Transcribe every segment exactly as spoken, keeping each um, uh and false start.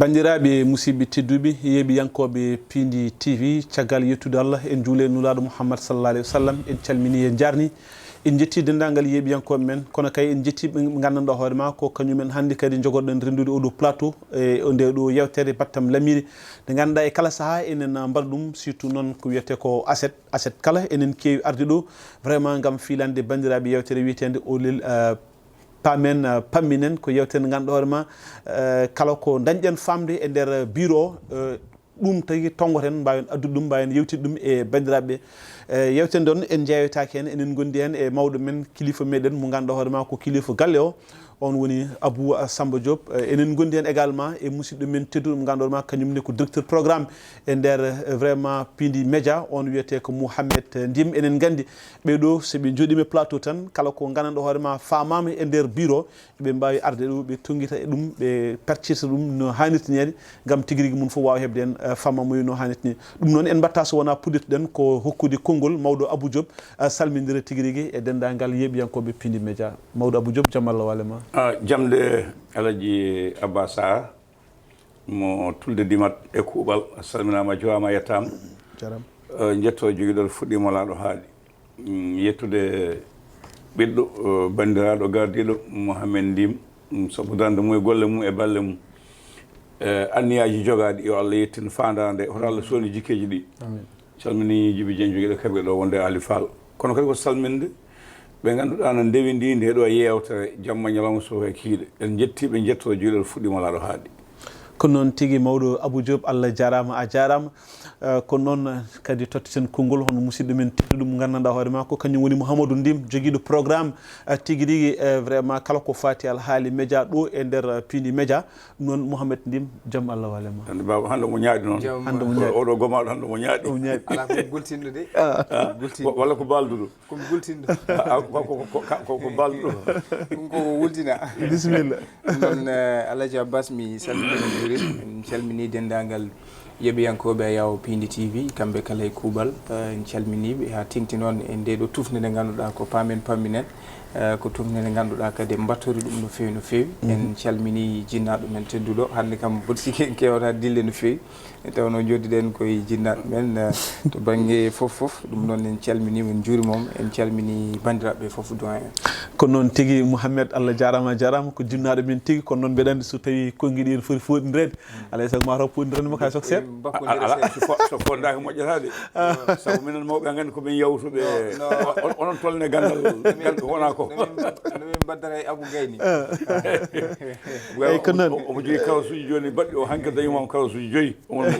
Banndiraaɓe, musidɓe tedduɓe, yeeɓiyankooɓe Piindi T V, caggal yettude Allah, en njuule Nulaaɗo Muhammad sallallahu alayhi wa sallam, en calmini, en njaarni, en njetti denndaangal yeeɓiyankooɓe men, kono kay en njetti ɓe nganndanɗaa hoore maa ko kañumen hannde kadi njogorɗen renndude oɗo plateau e nde ɗo yewtere Battam Lamiiri, nde ngannduɗaa e kala sahaa enen mbaɗa ɗum, surtout noon ko wiyetee ko aset, aset kala enen keewi arde ɗo vraiment ngam fiilande banndiraaɓe yewtere wiyeteende Oolel, eh, Paamen, eh, pamminen ko yewtere nde ngannduɗaa hoore maa, eh, kala ko ndañɗen faamde e nder, eh, bureau o, eh, ɗum tagi tonngoten, mbaawen addude ɗum, mbaawen yewtidde ɗum e banndiraaɓe. Eh, yewtere nde noon en njeewetaake heen, enen ngondi heen e mawɗo men, kilifa meɗen mo ngannduɗaa hoore maa ko kilifa galle o, on woni Abou Samba Diop. Eh, enen ngondi heen également e musidɗo men tedduɗo mo ngannduɗaa hoore maa kañum ne ko directeur programme e nder, eh, vraiment Piindi Média, on wiyetee ko Mouhamed Ndim. Enen nganndi ɓee ɗo, so ɓe njooɗiima e plateau tan, kala ko nganndanɗaa hoore maa faamaama e nder bureau, ɓe mbaawi arde ɗo, ɓe tonngita e ɗum, ɓe percirta ɗum no haanirta ni, ngam tigi rigi mum fof waawa heɓde heen, eh, faamaamuya no haanirta ni. Ɗum noon, en mbaɗataa so wonaa puɗɗitoɗen ko hokkude konngol mawɗo Abou Diop, eh, salmindira tigi rigi e denndaangal yeeɓiyankooɓe Piindi Média. Mawɗo Abou Diop, jam Allah waale ma. Ah, jam de, Alaji Abba Sarr, mo Tulde Dimat e Kuuɓal, a salminaama, a juuraama, a yettaama. Jaaraama. Eh, njetto jogiiɗo fuɗɗiima laaɗo haaɗi. Mm, yettude ɓiɗɗo, eh, banndiraaɗo gardiiɗo Mouhamed Ndim, mm, sabu darnde mum e golle mum e balle mum. Eh, anniyaaji jogaaɗi, yo Allah yettin faandaare nde, hoto Allah sowni jikkeeji ɗi. Amiin. Calmini Jibi Dieng jogiiɗo kaɓirɗe ɗo wonde Ali Fall. Kono kadi ko salminde ɓe ngannduɗaa no ndewindii nde ɗo yewtere jamma ñalawma so e kiiɗe. En njettii ɓe, njetto jogiiɗo fuɗɗiima laaɗo haaɗi. Ko noon tigi, mawɗo Abou Diop, Allah jaaraama, a jaaraama. Eh, ko noon kadi totteten konngol hono musidɗo men tedduɗo mo nganndanɗaa hoore maa ko kañum woni Mouhamadou Ndim, jogiiɗo programme, eh, tigi rigi, eh, vraiment kala ko faati alhaali média ɗo e nder, eh, Piindi Média. Ɗum noon, Mouhamed Ndim, jam Allah waale ma. Hannde baaba, hannde omo ñaaɗi noon. Jam. Hannde omo ñaaɗi. Oɗo gomaaɗo hannde omo ñaaɗi. Omo ñaaɗi. Alaa ko gultinɗo de. Ah. Gultinɗo. Wa-, walla ko baalduɗo. Ko mi gultinɗo. Ah, ko, ko, ko, ko, ko baalduɗo. Ɗum ko ko wultina. Bisimilla. Ɗum noon, eh, Alhaji Abbas, mi salmini, mi juuri. En calmini denndaangal yeeɓiyankooɓe Ayaawo Piindi T V, kamɓe kala e kuuɓal. Eh, en calminii ɓe haa teeŋti noon e ndee ɗoo tufnde nde ngannduɗaa ko paamen pamminen. Eh, ko tufnde nde ngannduɗaa kadi en mbattori ɗum no feewi, no feewi. Mhm. En calminii jinnaaɗo men tedduɗo. Hannde kam mboɗo sikki en keewata dille no feewi. E tawnoo njoddiɗen koye jinnaaɓe men, eh, to bannge fof fof. Ɗum noon en calminii mo, en njuuriima mo, en calminii banndiraaɓe fof, doyen. Ko noon tigi, Mouhamed, Allah jaaraama, a jaaraama, ko jinnaaɗo men tigi. Kono noon mbeɗa anndi so tawii konngi ɗi ene foti fooɗindireede, alaa e sago ma taw pooɗindiranno mo kay sok seeɗa. Ala, ala, so fo-, so fonndaaki moƴƴataa de. Sabu minen mawɓe nganndi ko min yawtuɓe. No, no. On, onon tolne ganndal, ganndal wonaa ko. No min, no min mbaddata e Abou Gaye ni. Ah. Eyyi, ko noon. O, omo jogii karasuuji jooni baɗɗi o hanki dañi mo karasuuji joyi. Omo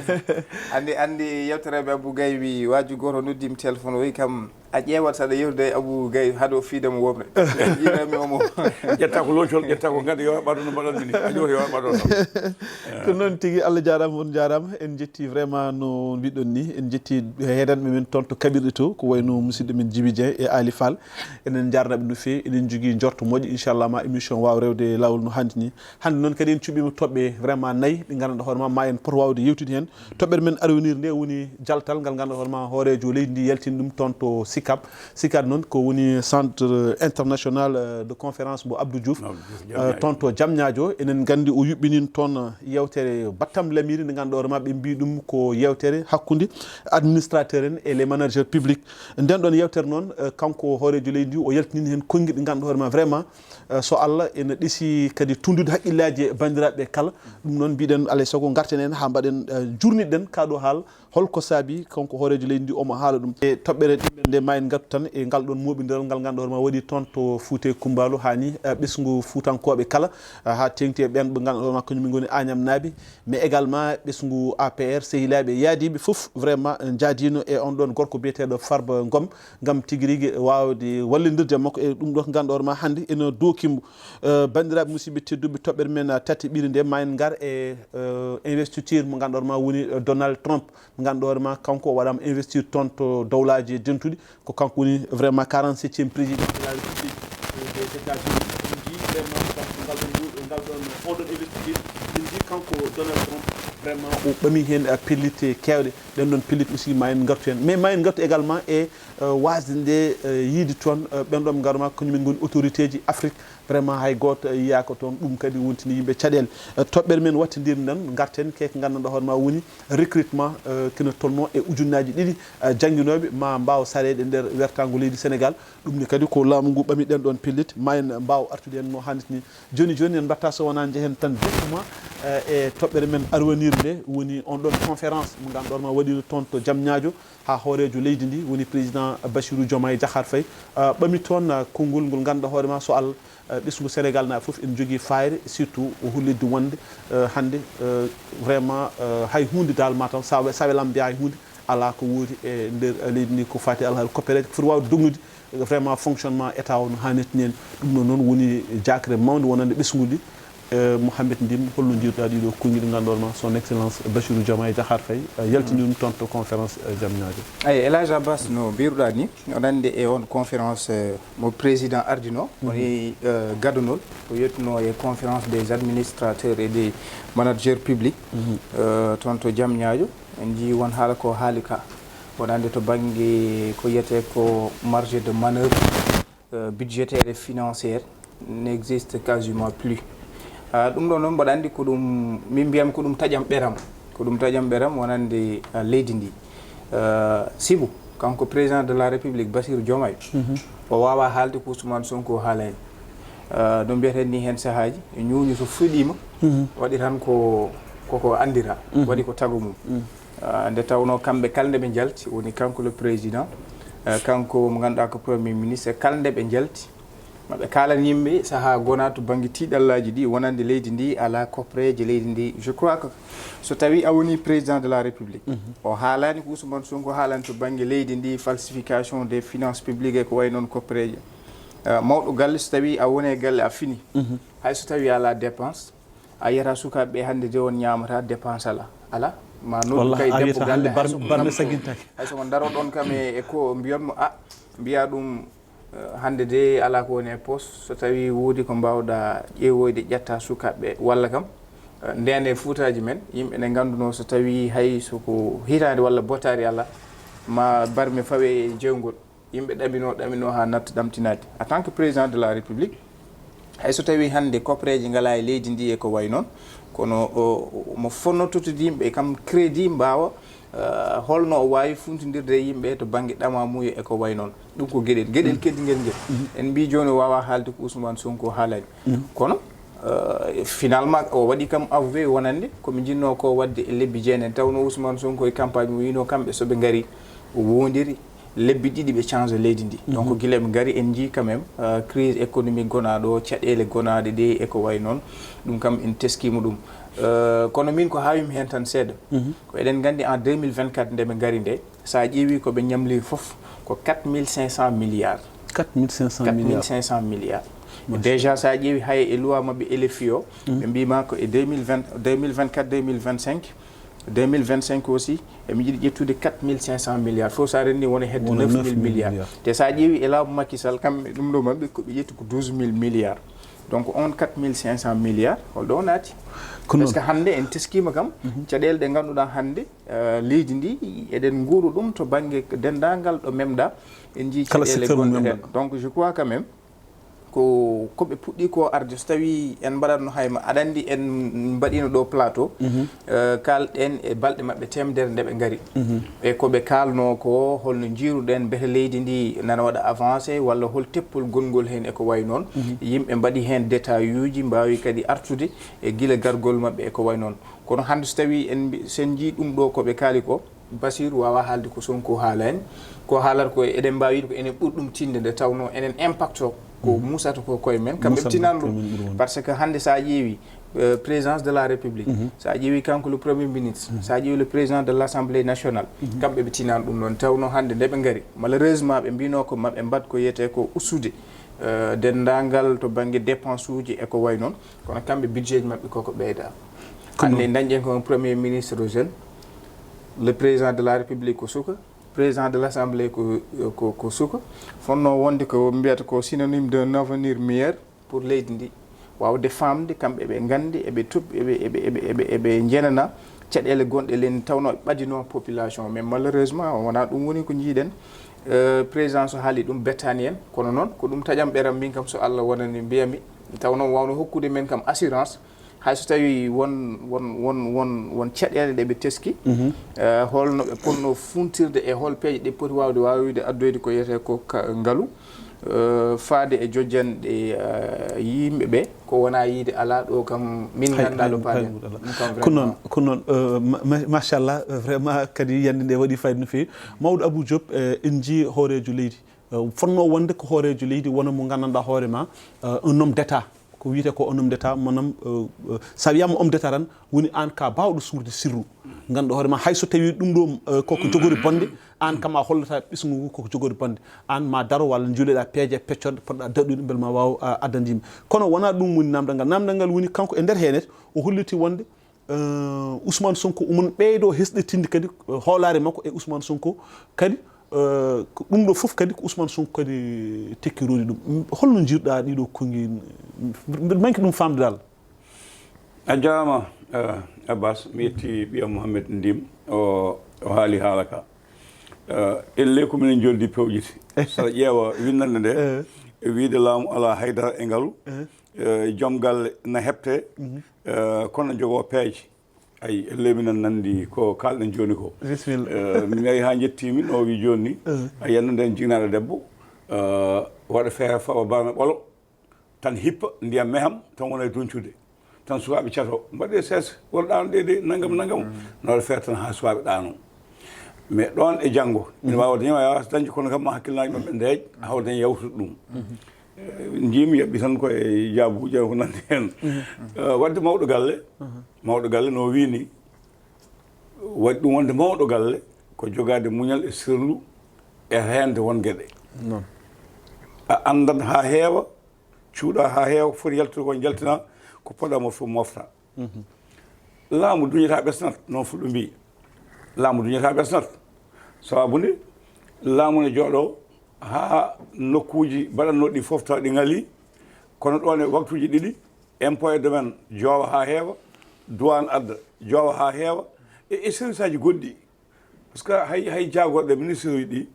Anndi, anndi yewtereeɓe Abou Gaye wi waaju gooto noddiimi téléphone o wi kam, a ƴeewat saɗa yewtude e Abou Gaye hade o fiide mo wooɓre. Yiɗami omo. Ƴetta ko loocol, ƴetta ko nganndu, yo a ɓaado no mbaɗanmi ni. A ƴeewta yo a ɓaado no. Ko noon tigi, Allah jaaraama, on njaaraama. En njetti vraiment no mbiɗon ni. En njetti heedanɓe men toon to kaɓirɗe to, ko wayno musidɗo men Djiby Dieng e Ali Fall. Enen njaarnaɓe no feewi, eɗen njogii njorto moƴƴo, inchallah ma émission waawa rewde laawol no haandi ni. Hannde noon kadi en cuɓiima toɓɓe vraiment nayi ɗe nganndanɗaa hoore ma, ma en pot waawde yewtude heen. Toɓɓere men arownire nde woni jaltal ngal nganndanɗaa hoore ma hooreejo leydi ndi yaltini ɗum toon to sicap. Sicap noon ko woni Centre International, euh, de Conférence mo Abdou Diouf, Abdou Diouf, euh, Diamniadio. Toon to Diamniadio. Enen nganndi o yuɓɓinin toon, euh, yewtere Battam Lamiiri nde nganndanɗaa hoore ma ɓe mbii ɗum ko yewtere hakkunde administrateur en et les managers publics. Nden ɗon yewtere noon, euh, kanko hooreejo leydi ndi o yaltinii heen konngi ɗi nganndanɗaa hoore ma vraiment, eh, so Allah ene ɗisi kadi tunndude hakkillaaji banndiraaɓe kala. Ɗum noon mbiɗen alaa e sago ngarten heen haa mbaɗen, eh, jurnitɗen kaa ɗoo haala, holko saabii kanko hooreejo leydi ndi omo haala ɗum. E toɓɓere ɗiɗmere nde ma en ngartu tan e ngal ɗoon mooɓindiral ngal nganndanɗaa hoore ma waɗi toon to Fuuta e Kumbaalu haa ni, eh, ɓesngu fuutankooɓe kala, eh, haa teeŋti e ɓeen ɓe nganndanɗaa hoore ma kañum en ngoni Aañamnaaɓe, mais également ɓesngu A P R, sehilaaɓe yaadiiɓe fof vraiment, eh, njaadiino e on ɗoon gorko biyeteeɗo Farba Ngom. Ngam tigi rigi waawde wallindirde makko e ɗum ɗo ko ngannduɗaa hoore ma hannde ene dooki mbo. Eh, banndiraaɓe musidɓe tedduɓe, toɓɓere men, ah, tati ɓiri nde ma en ngar e, eh, investiture mo ngannduɗaa hoore ma woni, eh, Donald Trump. Mo ngannduɗaa hoore ma kanko o waɗaama investir toon to Dowlaaji Dentuɗi. Ko kanko woni vraiment quarante-septième président de la République, eh, des États-Unis. En njii vraiment kanko ngal ɗoon, ngal ɗoon, oɗon investiture. En njii kanko Donald Trump. Vraiment, o ɓami heen, eh, pellitte keewɗe. Ɗen ɗon pellitte aussi, ma en ngartu heen. Mais ma en ngartu également e, eh, waasde nde, eh, yiide toon, eh, ɓen ɗon ngarma, kañumen ngoni autorité ji Afrique. Vraiment, hay gooto, eh, yiyaaka toon. Ɗum kadi wontini yimɓe caɗeele. Eh, toɓɓere men wattindiri nden, ngarten keke nganndanɗaa hoore ma woni recrutement, eh, kina tolno e ujunnaaji ɗiɗi, eh, jannginooɓe ma mbaawa sareede nder wertaango leydi Sénégal. Ɗum ne kadi ko laamu ngu ɓami ɗen ɗon pellitte, ma en mbaaw artude heen no haanirta ni. Jooni jooni en mbaɗta so wonaa njehen tan directement, eh, e toɓɓere men arwanir nde, woni on ɗon conférence mo ngannduɗaa ma waɗiino toon to Diamniadio haa hooreejo leydi ndi, woni président Bassirou Diomaye Diakhar Faye, eh, ɓami toon, eh, konngol ngol ngannduɗaa hoore ma so Alla, eh, ɓesngu Sénégal naaɓe fof ene njogii faayre, surtout o hollirde wonde, eh, hannde, eh, vraiment, eh, hay huunde dal ma tan, sawe, sawe lam mbiya hay huunde, alaa ko woodi e nder leydi ndi ko faati e alhaali koppereeje, ko foti waawde dognude vraiment fonctionnement État o no haanirta ni en. Ɗum ɗo noon woni jaakre mawnde wonande ɓesngu ndi. Eh, Mouhamed Ndim, holno njiiruɗaa ɗiɗo konngi ɗi ngannduɗaa hoore ma, Son Excellence Bassirou Diomaye Diakhar Faye, eh, yaltini ɗum toon to conférence, eh, Diamniadio? Eyi, El Hadj Abbas, no mbiruɗaa ni, oɗon anndi e on conférence, eh, mo président ardino, woni, eh, gadunol, ko yettuno e conférence des administrateurs et des managers publics, eh, toon to Diamniadio. En njii won haala ko haali ka, wonande to bannge ko yiyetee ko marge de manœuvre, euh, budgétaire et financière n'existe quasiment plus. Ah, ɗum ɗo noon, mboɗo anndi ko ɗum, min mbiyam ko ɗum taƴam ɓeram. Ko ɗum taƴam ɓeram wonande, ah, leydi ndi. Ah, sibu, kanko président de la République, Bassirou Diomaye, o waawaa haalde ko Ousmane Sonko haalani. Ah, no mbiyeten ni heen sahaaji, ñuuñu so fuɗiima, waɗi tan ko, ko, ko anndira, waɗi ko tago mum. Ah, nde tawnoo kamɓe kala nde ɓe njalti, woni kanko le président, ah, kanko mo ngannduɗaa ko premier ministre, kala nde ɓe njalti, maɓe kaalan yimɓe sahaa gona to bannge tiiɗallaaji ɗi wonande leydi ndi, alaa koppereeje leydi ndi. Je crois que so tawii a wonii président de la République, o haalaani ko Ousmane Sonko haalani to bannge leydi ndi, falsification des finances publiques e ko wayi noon koppereeje. Ah, mawɗo galle, so tawii a wonii e galle a fini, hay so tawii alaa dépense, a yiyata sukaaɓe ɓe hannde de on ñaamata dépense alaa. Alaa. Ma noddu kay debbo galle, hay so ko barme saggintaake. Hay so ko ndaroɗon kam e, e ko mbiyatmo, a, mbiya ɗum, eh, hannde de alaa ko woni e poos. So tawii woodi ko mbaawɗa ƴeewoyde, ƴetta sukaaɓe ɓe, walla kam, eh, ndeen e fuutaaji men, yimɓe ne nganndunoo so tawii hay so ko hitaande walla bottaari alaa, ma barme fawe e jewngol. Yimɓe ɗaminoo, ɗaminoo haa natta ɗamtinaade. En tant que président de la République, hay so tawii hannde koppereeje ngalaa e leydi ndi e ko wayi noon, kono o, o, mo fonnototoo yimɓe kam crédit mbaawa, eh, holno o waawi funtindirde e yimɓe to bannge ɗamamuya e ko wayi noon. Ɗum ko geɗel, geɗel keddingel ngel. En mbii jooni o waawaa haalde ko Ousmane Sonko haalani. Kono, eh, finalement, o waɗi kam avoué wonande ko ɓe njinnoo ko waɗde e lebbi jeenayi. Tawnoo Ousmane Sonko e campagne mum wiinoo kamɓe so ɓe ngarii, o woondiri lebbi ɗiɗi ɓe change leydi ndi. Donc, gila ɓe ngari, en njii quand même, euh, crise économique gonaaɗo o, caɗeele gonaaɗe ɗe e ko wayi noon. Ɗum kam en teskiima ɗum. Euh, kono min ko haawimi heen tan seeɗa. Ko eɗen nganndi en deux mille vingt-quatre nde ɓe ngari nde, so a ƴeewii ko ɓe ñamliri fof ko quatre mille cinq cents milliards. Quatre mille cinq cents milliards. Quatre mille cinq cents milliards. Déjà, so a ƴeewii hay e loi maɓɓe L F I o, ɓe mbii ma ko e deux mille vingt, deux mille vingt-quatre, deux mille vingt-cinq, deux mille vingt-cinq aussi, eɓe njiɗi ƴettude quatre mille cinq cents milliards. Fof so a renndii wona hedde neuf mille milliards. Te so a ƴeewii e laamu Macky Sall, kamɓe ɗum ɗo maɓɓe ko ɓe ƴetti ko douze mille milliards. Donc on quatre mille cinq cents milliards, holɗo o naati? Parce que hannde en teskiima kam, caɗeele ɗe ngannduɗaa hannde, eh, leydi ndi, eɗen nguuru ɗum to bannge denndaangal ɗo memɗa, en njii caɗeele gonɗe heen. Donc je crois quand même, ko, ko ɓe puɗɗii ko arde, so tawii en mbaɗatno hayma, aɗa anndi en mbaɗiino ɗo plateau, eh, kaalɗen e balɗe maɓɓe teemedere nde ɓe ngari. E ko ɓe kaalnoo ko, holno njiiruɗen mbete leydi ndi nana waɗa avancé, walla hol teppol gonngol heen e ko wayi noon. Yimɓe mbaɗi heen détail uji, mbaawi kadi artude e gila gargol maɓɓe e ko wayi noon. Kono hannde so tawii en mbi-, so en njii ɗum ɗo ko ɓe kaali ko, Basiiru waawaa haalde ko Sonko haalaani. Ko haalata ko, eɗen mbaawi wiide ko enen ɓuri ɗum tinde, nde tawnoo enen impact o ko muusata ko koye men, kamɓe ɓe tinaani ɗum. Parce que hannde so a ƴeewii, euh, présidence de la République, so a ƴeewii kanko le premier ministre, so a ƴeewii le président de l'Assemblée nationale, kamɓe ɓe tinaani ɗum ɗoon. Tawnoo hannde nde ɓe ngari, malheureusement ɓe mbiinoo ko maɓe mbaɗ ko wiyetee ko ustude, euh, denndaangal to bannge dépense uji e ko wayi noon. Kono kamɓe budget maɓɓe koko ɓeyda. Hannde dañƴen ko premier ministre jeune, le président de la République ko suka, président de l'Assemblée ko, ko, ko suka. Fotnoo wonde ko mbiyata ko synonyme d'un avenir meilleur pour leydi ndi. Waawde faamde, kamɓe ɓe nganndi, eɓe tup-, eɓe, eɓe, eɓe, eɓe, eɓe njenana caɗeele gonɗe leydi ndi tawnoo ɓadinoo population, mais malheureusement wonaa ɗum woni ko njiiɗen. Euh, président so haali ɗum bettaani en, kono noon ko ɗum taƴam ɓeram min kam, so Allah wonani mbiyami, taw noon waawno hokkude men kam assurance, hay so tawii won, won, won, won, won caɗeele ɗe ɓe teski, euh, holno ɓe potnoo funtirde e hol peeje ɗe poti waawde waawde addoyde ko wiyetee ko ka-, ngalu, euh, faade e jojjanɗe, euh, yimɓe ɓe, ko wonaa yiide alaa ɗo kam min nganndaa ɗo paaɗen. Ɗum kam ko noon, vraiment. Ko noon, euh, ma-, ma-, machallah, euh, vraiment kadi yande nde waɗi fayida no feewi. Mawɗo Abou Diop, euh, en njii hooreejo leydi, euh, fotnoo wonde ko hooreejo leydi, wona mo nganndanɗaa hoore ma, euh, un homme d'état. Ko wiyetee ko un homme d'état, maanaam, euh, euh, so a wiyaama homme d'état tan, woni aan ka baawɗo suurde sirru. Ngannduɗaa hoore ma, hay so tawii ɗum ɗo, euh, koko jogori bonde, aan kam a hollata ɓesngu ngu koko jogori bonde. Aan ma daro walla njuuleɗaa peeje peccorɗe poɗɗa daɗɗude mbele ma waaw, euh, addande yimɓe. Kono wonaa ɗum woni naamndal ngal. Naamndal ngal woni kanko e nder heen o holliti wonde, euh, Ousmane Sonko, omo ɓeydo hesɗitinde kadi, euh, hoolaare makko e Ousmane Sonko kadi, euh, ko ɗum ɗo fof kadi ko Ousmane Sonko kadi tekkiroori ɗum. Holno njiiruɗaa ɗiɗo konngi? Mbeɗa manki ɗum faamde dal. A jaaraama, euh, Abbas, mi yetti ɓiya Mohamed Ndim, o, o haali haala ka. Euh, en le ko minen joldi pewjiti. Saɗa ƴeewa winndannde nde, eh, e wiyde laamu alaa haydara e ngalu, eh, euh, joom galle na heɓte, mhm, euh, kono jogoo peeje. Ay, elle minen nanndi ko kaalɗen jooni ko. Bisimilla. Euh, mi ari haa njettiimi, no o wi jooni ni. Euh. A yiyat nde jignaɗo debbo, euh, waɗa feere fawa bana ɓolo, tan hippa, ndiyam meham, tan wona e duncude. Tan sukaaɓe cato, mbaɗe sees, won ɗaano ɗe de, nanngam, nanngam. Mm. No waɗa feere tan haa sukaaɓe ɗaano. Mais ɗoon e janngo, ina, mhm, waawa dañi, waawa dañde kono kam ma hakkillaaji maɓɓe ndeej, hawa dañi yawtude ɗum. Mhm. Eh, njiimi yaɓɓi tan ko e jaabuuji e ko nanndi heen. Mhm. Eh, waɗde mawɗo galle, mhm, mawɗo galle no wii ni, waɗi ɗum wonde mawɗo galle ko jogaade muñal e sirlu e reende won geɗe. Noon. A anndan haa heewa, cuuɗa haa heewa, ko foti yaltude ko njaltina, ko poɗɗa mo fof mofta. Mhm. Laamu duñataa ɓesnat, noon fulɓe mbii. Laamu duñataa ɓesnat. Sababu nde laamu ne jooɗoo haa nokkuuji mbaɗatnooɗi ɗi fof tawa ɗi ngalii, kono ɗoon e waktuuji ɗiɗi, impôt et domaine joowa haa heewa, douane adda joowa haa heewa, e, e service aji goɗɗi. Parce que hay, hay jaagorɗe ministre uji ɗi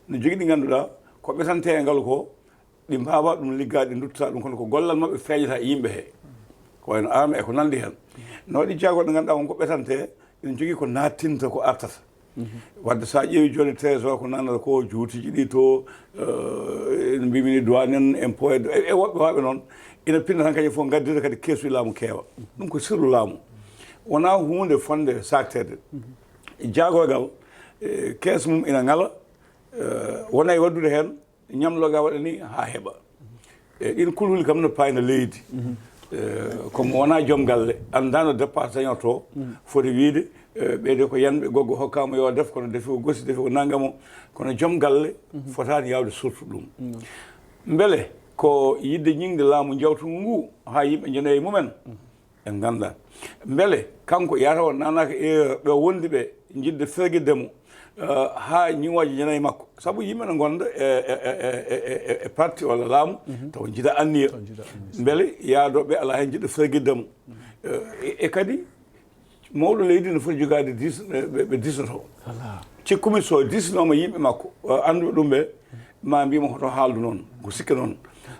no jogii ɗi ngannduɗaa ko ɓetantee e ngalu ko, ɗi mbaawaa ɗum liggaade, ɗi nduttataa ɗum, kono ko gollal maɓɓe feeñata e yimɓe he. Ko wayno arme e ko nanndi heen. No waɗi jaagorɗe ngannduɗaa won ko ɓetantee, ina jogii ko naattinta, ko artata. Mhm. Wadde so a ƴeewi jooni trésor ko nanata ko, juutiji ɗi to, eh, no mbimi ni, douane en, impôt e, e woɓɓe waɓe noon, ina pinna tan kañum fof ngaddirta kadi keesuji laamu keewa. Ɗum ko sirlu laamu. Wonaa huunde fotnde saakteede. Mhm. Jaagoygal, eh, kees mum ina ngala, eh, wona e waɗdude heen, ñamloga waɗa ni haa heɓa. E ɗin kulhuli kam no paayna leydi. Mhm. E, comme wonaa joom galle, anndaa no départ dañortoo, mhm, foti wiyde, e, ɓee de ko yanɓe, goggo hokkaama yo def, kono defi ko gosi, defi ko nanngamo. Kono joom galle, mhm, fotaani yaawde surtu ɗum. Mhm. Mbele ko yiɗde ñiŋde laamu jawtungu ngu haa yimɓe njenoya e mumen? Mhm. En nganndaa. Mbele kanko yahata o naanaaka e ɓe o wondi ɓe njiɗde fergitde mo, eh, haa ñiŋooje njana e makko? Sabu yimɓe no ngonda e, e, e, e, e, e parti walla laamu, mhm, tawa njiɗa anniya. Tawa njiɗa anniya. Mbele yaadooɓe alaa heen njiɗɗo fergitde mo. Mhm. Eh, e, e kadi, mawɗo leydi no foti jogaade dis-, ɓe, ɓe disoto. Voilà. Cikkumi so disnooma yimɓe makko, eh, annduɓe ɗum ɓe, ma mbiyamo hoto haaldu noon, ko sikke noon.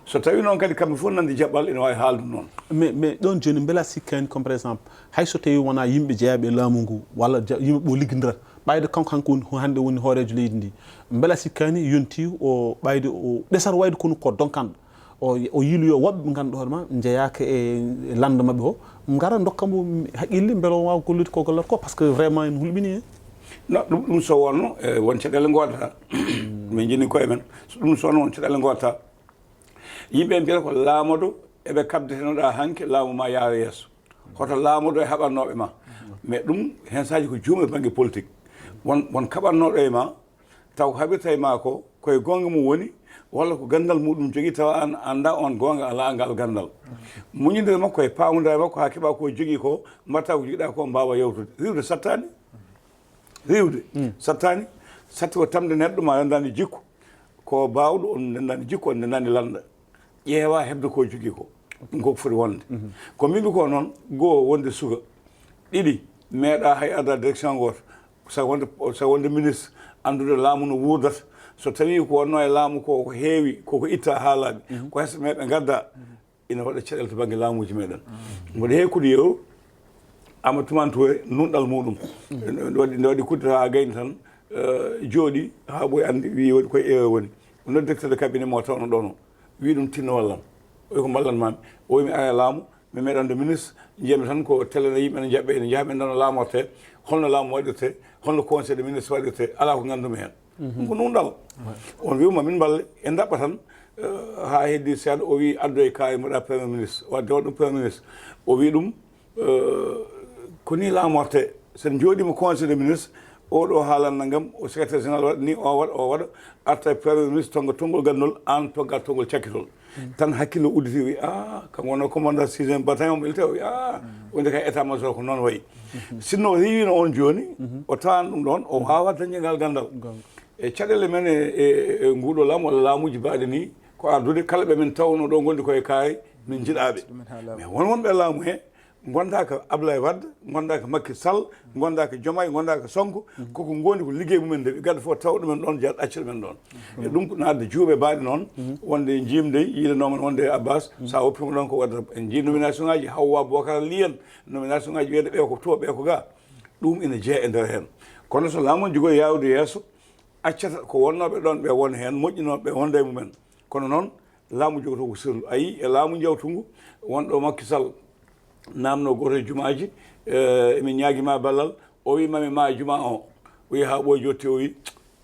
So tawi noon kadi kamɓe fof nandi jaɓɓal, ina waawi haaldu noon. Mais, mais ɗoon jooni, mbela sikkaani comme par exemple, hay so tawi wonaa yimɓe jeyaaɓe e laamu ngu, walla ja-, yimɓe ɓe o liggindirata, ɓayde kanko, kanko woni, hannde woni hooreejo leydi ndi, mbela sikkaani yonti o ɓayde o ɗesata wayde kono ko donkanɗo, o, o yiiloyo woɓɓe ɓe ngannduɗaa hoore ma njeyaaka e, e lannda maɓɓe o, ngara ndokka mo haqqille mbela o waawa gollude ko gollata ko, parce que vraiment en hulɓini heen. No, ɗum, ɗum so wonno, e, won caɗeele ngoodata. Min njini koye men. So ɗum so wonno won caɗeele ngoodata. Yimɓe mbiyata ko laamodo eɓe kabdetenoɗaa hanki laamu ma yaara yeeso. Hoto laamodo e haɓannooɓe ma. Mais ɗum heen saaji ko juumre bannge politique. Won, won kaɓannooɗo e ma, taw ko haɓirta e ma ko, koye goonga mum woni, walla ko ganndal muɗum jogii, tawa aan anndaa oon goonga alaa ngal ganndal. Muñidere makko e paamodire makko haa keɓa ko jogii ko, mbaɗta ko jogiɗaa ko, mbaawa yawtude. Riiwde sattaani. Riiwde sattaani. Satti ko tamde neɗɗo ma nanndaani jikku. Ko baawɗo, on nanndaani jikku, on nanndaani lannda. Ƴeewa heɓde ko jogii ko. Ɗum ko foti wonde. Ko mbimi ko noon, goo, wonde suka. Ɗiɗi, meeɗa hay arda direction gooto, sago wonde sago wonde ministre, anndude laamu no wuurdata. So tawii ko wonnoo e laamu ko ko heewi koko itta haa laaɓi, ko hesɓe meeɓe ngadda, ina waɗa caɗeele to bannge laamuuji meeɗen. Mboɗo heewi kude yeru Amadou Toumani Touré, nunɗal muɗum. Nde waɗi nde waɗi kudde haa gayni tan, jooɗi haa ɓooyi anndi, wii waɗi koye erreur woni. O noddi directeur de cabinet mo tawno ɗono, wii ɗum tinno wallam. O wi ko mballan maami. O wi mi ara e laamu, mi meeɗa wonde ministre, njiyami tan ko télé no yimɓe ne njaɓɓe, ene njaha min ɗon laamoto, holno laamu waɗirte, holno conseil de ministre waɗirte, alaa ko nganndumi heen. Ɗum ko nunɗal. On wiima min mballe, en ndaɓɓa tan, haa heddi seeɗa, o wi addoy kaari mbaɗa premier ministre, wadde waɗ ɗum premier ministre. O wi ɗum, ko ni laamorte. Sen jooɗiima conseil de ministre, oɗo haalan nangam, o secrétaire général waɗa ni, o waɗa, o waɗa, arta premier ministre, tonnga tonngol ganndol, aan tonnga tonngol cakkitol. Tan hakkille udditi, wi a, kanko wonno commandant sixième bataillon militaire, wi a, wonde kay état major ko noon wayi. Sinno o riiwino on jooni, o tawan ɗum ɗon, o waawa dañde ngal ganndal. E caɗeele men e e nguuɗo laamu walla laamuuji baaɗi ni, ko ardude kala ɓe min tawno ɗo ngondi koye kaari, min njiɗaaɓe. Mais won wonɓe laamu he, ngondaaka Ablaye Wade, ngondaaka Macky Sall, ngondaaka Diomaye, ngondaaka Sonko, koko ngondi ko liggey mumen nde ɓe gadda fof tawa ɗumen ɗon jeya ɗacca ɗumen ɗon. E ɗum ko naatde juuɓe baaɗi noon, wonde jiimde yiidanooman wonde e Abbas, sa woppima ɗon ko waɗata en njii nomination ngaji Hawwa Bokar Liyan, nomination ngaji wiyde ɓe ko to ɓe ko ga. Ɗum ina jeeya e nder heen. Kono so laamu on jogori yaawde yeeso, accata ko wonnooɓe ɗoon ɓe won heen, moƴƴinooɓe ɓe wonda e mumen. Kono noon, laamu jogotoo ko sirlu. A yii e laamu njawtungu, wonɗo Macky Sall naamno gooto e jumaaji, eh, emin ñaagi ma ballal, o wi mami ma juma o. O wi haa ɓooy jotti, o wi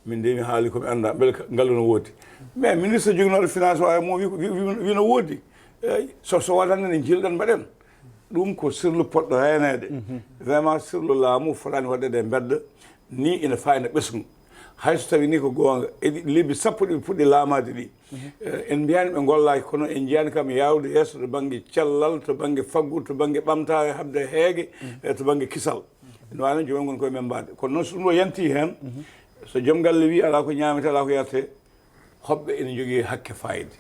min de mi haali ko mi annda, mbele ka-, ngallu no woodi. Mais ministre joginooɗo finance o mo wi, wi, wi, wi no woodi. Eyi, so, so waɗande ne njilɗen mbaɗen. Ɗum ko sirlu poɗɗo reeneede. Vraiment, sirlu laamu fotaani waɗeede e mbedda, ni ina faayna ɓesngu. Hay so tawii ni ko goonga, e ɗi lebbi sappo ɗi ɓe puɗɗi laamaade ɗi, eh, en mbiyaani ɓe ngollaaki, kono en njiyaani kam yaawde yeeso to bannge cellal, to bannge faggudu, to bannge ɓamtaare, haɓde heege, e to bannge kisal. Ina waawi noon joomum ngoni koye men mbaɗde. Kono noon so ɗum ɗo yanti heen, so joom galle wii alaa ko ñaamete, alaa ko yarete, hoɓɓe ene njogii hakke fayde.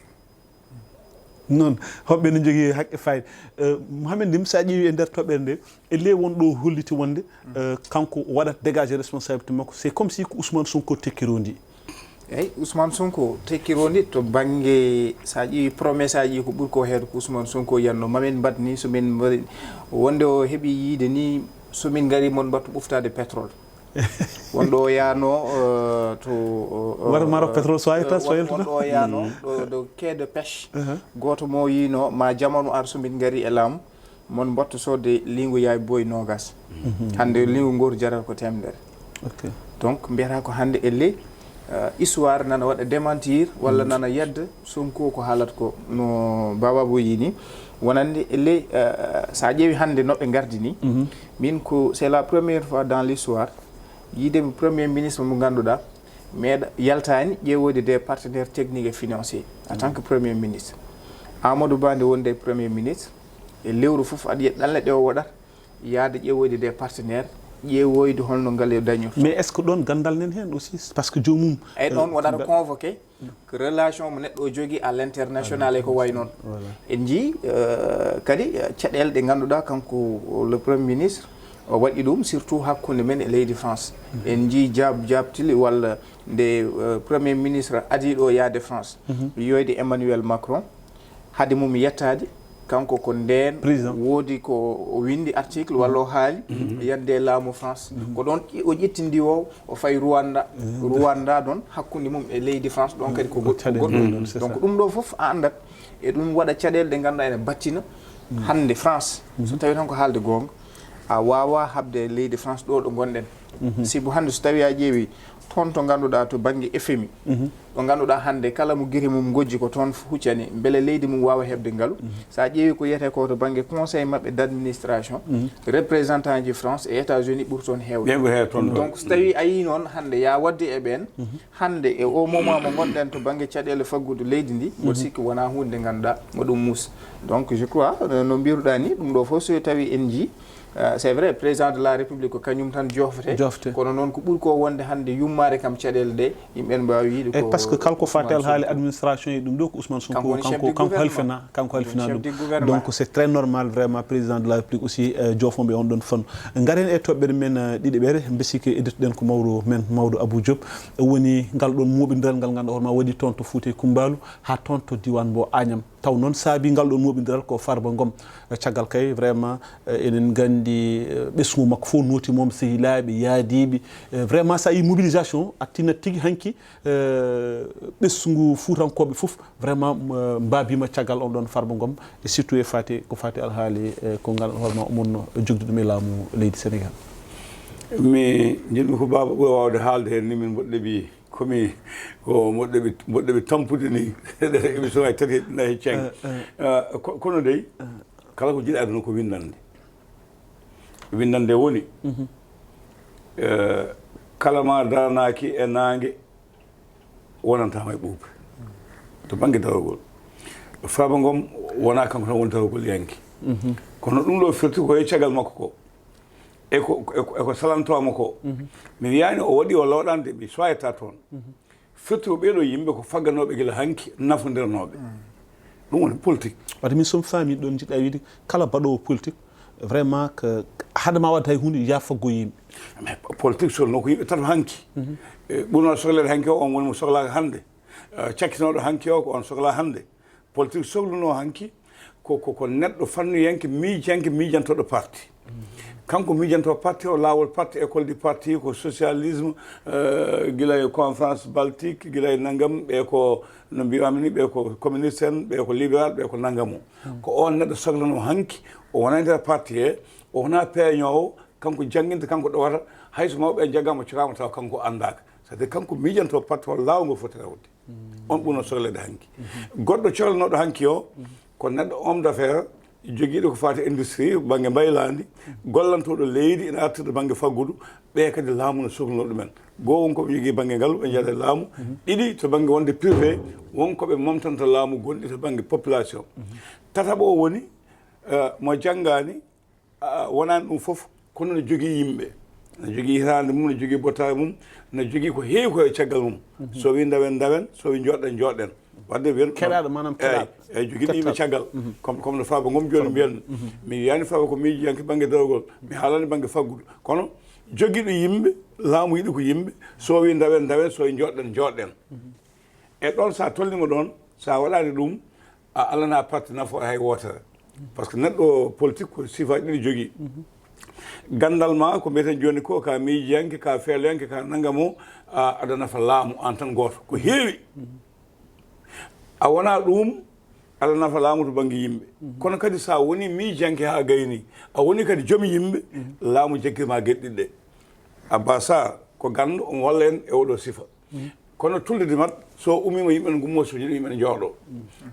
Noon, hoɓɓe ene njogii hakke fayde. Eh, Mouhamed Ndim, so a ƴeewi e nder toɓɓere nde, e ley won ɗo holliti wonde, eh, kanko waɗat dégager responsabilité makko. C'est comme si ko Ousmane Sonko tekkirondi. Eyi, Ousmane Sonko tekkirondi to bannge, so a ƴeewi promesse aji ko ɓuri ko heedo ko Ousmane Sonko yanno, mamin mbaɗ ni, so min mbaɗi, wonde o heɓi yiide ni, so min ngari mon mbattu ɓuftaade pétrole. Wonɗo o yaano, eh, to, eh, Wata Maroc Pétrole soyata, eh, won- soyata. Wonɗo o yaano ɗo, ɗo quai de pêche. Gooto mo o yiino ma jamanu ar so min ngari e laamu, mon mbattu sodde lingu yaay boy noogas. Hannde lingu ngooru jarata ko teemedere. Ok. Donc mbiyata ko hannde e ley, eh, histoire nana waɗa démentir walla nana yedda Sonko ko haalata ko no Baba Boye yini. Wonande e ley, eh, so a ƴeewi hannde no ɓe ngardi ni, min ko c'est la première fois dans l'histoire yiidemi premier ministre mo ngannduɗaa meeɗa yaltaani ƴeewoyde des partenaires techniques et financiers en tant que premier ministre. Amadou Ba nde wonde premier ministre, e lewru fof aɗa yiya ɗanle ɗe o waɗata, yaade ƴeewoyde des partenaires, ƴeewoyde holno ngal e dañirta. Mais est-ce que ɗoon ganndal nen heen aussi? Parce que joomum, Eyi, ɗoon waɗata convoqué ko relation mo neɗɗo o jogii à l'international e ko wayi noon. En njii, eh, kadi, eh, caɗeele ɗe ngannduɗaa kanko le premier ministre o waɗi ɗum, surtout hakkunde men e leydi France. En njii jaab jaabtili walla nde, eh, premier ministre adii ɗo yaade France, yiyoyde Emmanuel Macron, hade mum yettaade, kanko ko ndeen woodi ko o winndi article walla o haali, yande laamu France. Ko ɗoon o ƴettindi o, o fayi Rwanda. Rwanda ɗoon hakkunde mum e leydi France, ɗoon kadi ko goɗɗum. Donc ɗum ɗo fof a anndat, e ɗum waɗa caɗeele ɗe ngannduɗaa ene battina hannde France. So tawii tan ko haalde goonga, a waawaa haɓde leydi France ɗo ɗo ngonɗen. Sibu hannde so tawii a ƴeewi toon to ngannduɗaa to bannge F M I, ɗo ngannduɗaa hannde kala mo gite mum ngojji ko toon huccani, mbele leydi mum waawa heɓde ngalu. So a ƴeewi ko wiyetee ko to bannge conseil maɓɓe d'administration, représentant ji France e États-Unis ɓuri toon heewde. Donc so tawii a yii noon hannde ya waɗde e ɓeen, hannde e o moment mo ngonɗen to bannge caɗeele faggudu leydi ndi, mboɗo sikki wonaa huunde nde ngannduɗaa mo ɗum mus. Donc je crois, no mbiruɗaa ni, ɗum ɗo fof so tawii en njii, eh, c'est vrai, président de la République ko kañum tan jofete. Kono noon ko ɓuri ko wonde hannde yummaade kam caɗeele ɗe, yimɓe ne mbaawi yiide ko Ko kala ko faati alhaali administration e ɗum ɗo ko Ousmane Sonko kanko halfina kanko halfina ɗum. Donc c'est très normal vraiment, président de la République aussi, jofoɓe on ɗon fannu. Ngaren e toɓɓere men ɗiɗi ɓere, mbesike editɗen ko mawɗo men, mawɗo Abou Diop. Woni ngal ɗon moɓindiral ngal ganduɗa hoorema waɗi toon to Fouta e Kumbaalu ha toon to diwan mbo Agnam. Taw noon saabi ngal ɗon moɓindiral ko Farba Ngom. Caggal kay vraiment, enen gandi ɓesngu makko fof nooti moom, sehilaaɓe yaadiiɓe. Vraiment sa yi mobilisation a tinat tigi hanki ɓesngu fuutankooɓe fof vraiment mbaabima caggal on ɗon Farba Ngom, e surtout e faati ko faati alhaali ko ngal hoorema omonno jogdi ɗum e laamu leydi Sénégal. Mi jiɗmi ko baaba ɓuri wawde haalde heen ni, min mboɗɗeɓi komi ko mboɗɗeɓi mboɗɗeɓi tampude ni. Émission ay tati na heccani. Kono dey kala ko jiɗa aduna ko windande. Windande woni kala ma daranaaki e naange wonantama e ɓuuɓri. To bannge darogol, Farba Ngom wona kanko tan woni darogol yanki. Kono ɗum ɗo firti ko e caggal makko ko, eko eko salantoma ko. Mi wiyani o waɗi o looɗande, mi soyata toon. Firti ko ɓeeɗo yimɓe ko fagganooɓe gila hanki, nafondiranooɓe. Ɗum woni politique. Wadde min somi faami ɗon jiɗɗa wiide kala baɗoowo politique vraiment ko haade ma wadde hay hunde ya faggo yimɓe. Mais politique solno ko yimɓe tato hanki. Ɓurno sohlede hanki o on woni mo sohlaka hannde. Cakkinooɗo hanki o ko on sohla hannde. Politique sohluno hanki ko ko ko neɗɗo fannuyanke, miijanke, miijantooɗo parti. Kanko miijantoo parti o, laawol parti, école du parti ko socialisme, gila e conférence baltique, gila e nanngam, ɓe ko no mbiwami ni, ɓe ko communiste en, ɓe ko libéral, ɓe ko nanngam o. Ko on neɗɗo sohlano hanki, o wona e nder parti he, o wona peeñoowo, kanko jannginta, kanko ɗowata, hay so mawɓe en jaggama, cokama taw kanko anndaaka. C'est-à-dire kanko miijantoo parti o, laawol ngol foti rewde. On ɓurno sohlede hanki. Goɗɗo cohlanooɗo hanki o ko neɗɗo homme d'affaires, jogiiɗo ko faati industrie, bannge mbaylaandi, gollantooɗo leydi, ina artirde bannge faggudu. Ɓe kadi laamu no sohluno ɗumen. Goo won ko ɓe jogii bannge ngalu, ɓe njaada e laamu. Ɗiɗi, to bannge wonde privé, won ko ɓe momtanta laamu, gonɗi to bannge population. Tataɓo o woni mo janngaani, wonani ɗum fof, kono no jogii yimɓe, no jogii hitaande mum, no jogii bottaari mum, no jogii ko heewi ko e caggal mum. So wii ndawen ndawen, so wii njooɗɗen njooɗɗen. Wadde wiyen keɗaaɗo, maanaam keɗaaɗo. Eyi, jogiiɗo yimɓe caggal. Comme comme no Farba Ngom jooni mbiyanmi, mi wiyani Farba ko miijiyanke bannge darogol, mi haalani bannge faggudu, kono jogiiɗo yimɓe, laamu yiɗi ko yimɓe, so wii ndawen ndawen, so wii njooɗɗen njooɗɗen. E ɗon, so a tolniima ɗon, so a waɗaani ɗum, a alana parti nafoore hay wootere. Par ce que neɗɗo politique ko sifaaji ɗiɗi jogii. Ganndal ma ko mbiyeten jooni ko, ka miijiyanke, ka feeloyanke, ka nannga mo, aɗa nafa laamu aan tan gooto. Ko heewi, a wona ɗum, aɗa nafa laamu to bannge yimɓe. Kono kadi so a woni miijiyanke haa gayni, a woni kadi joom yimɓe, laamu jaggi ma geɗe ɗiɗi ɗe. Abba Sarr ko ganndo, omo walla en e oɗo sifa. Kono tulde dimat, so ummiima yimɓe ne ngummoo, so jiɗi yimɓe ne njooɗoo.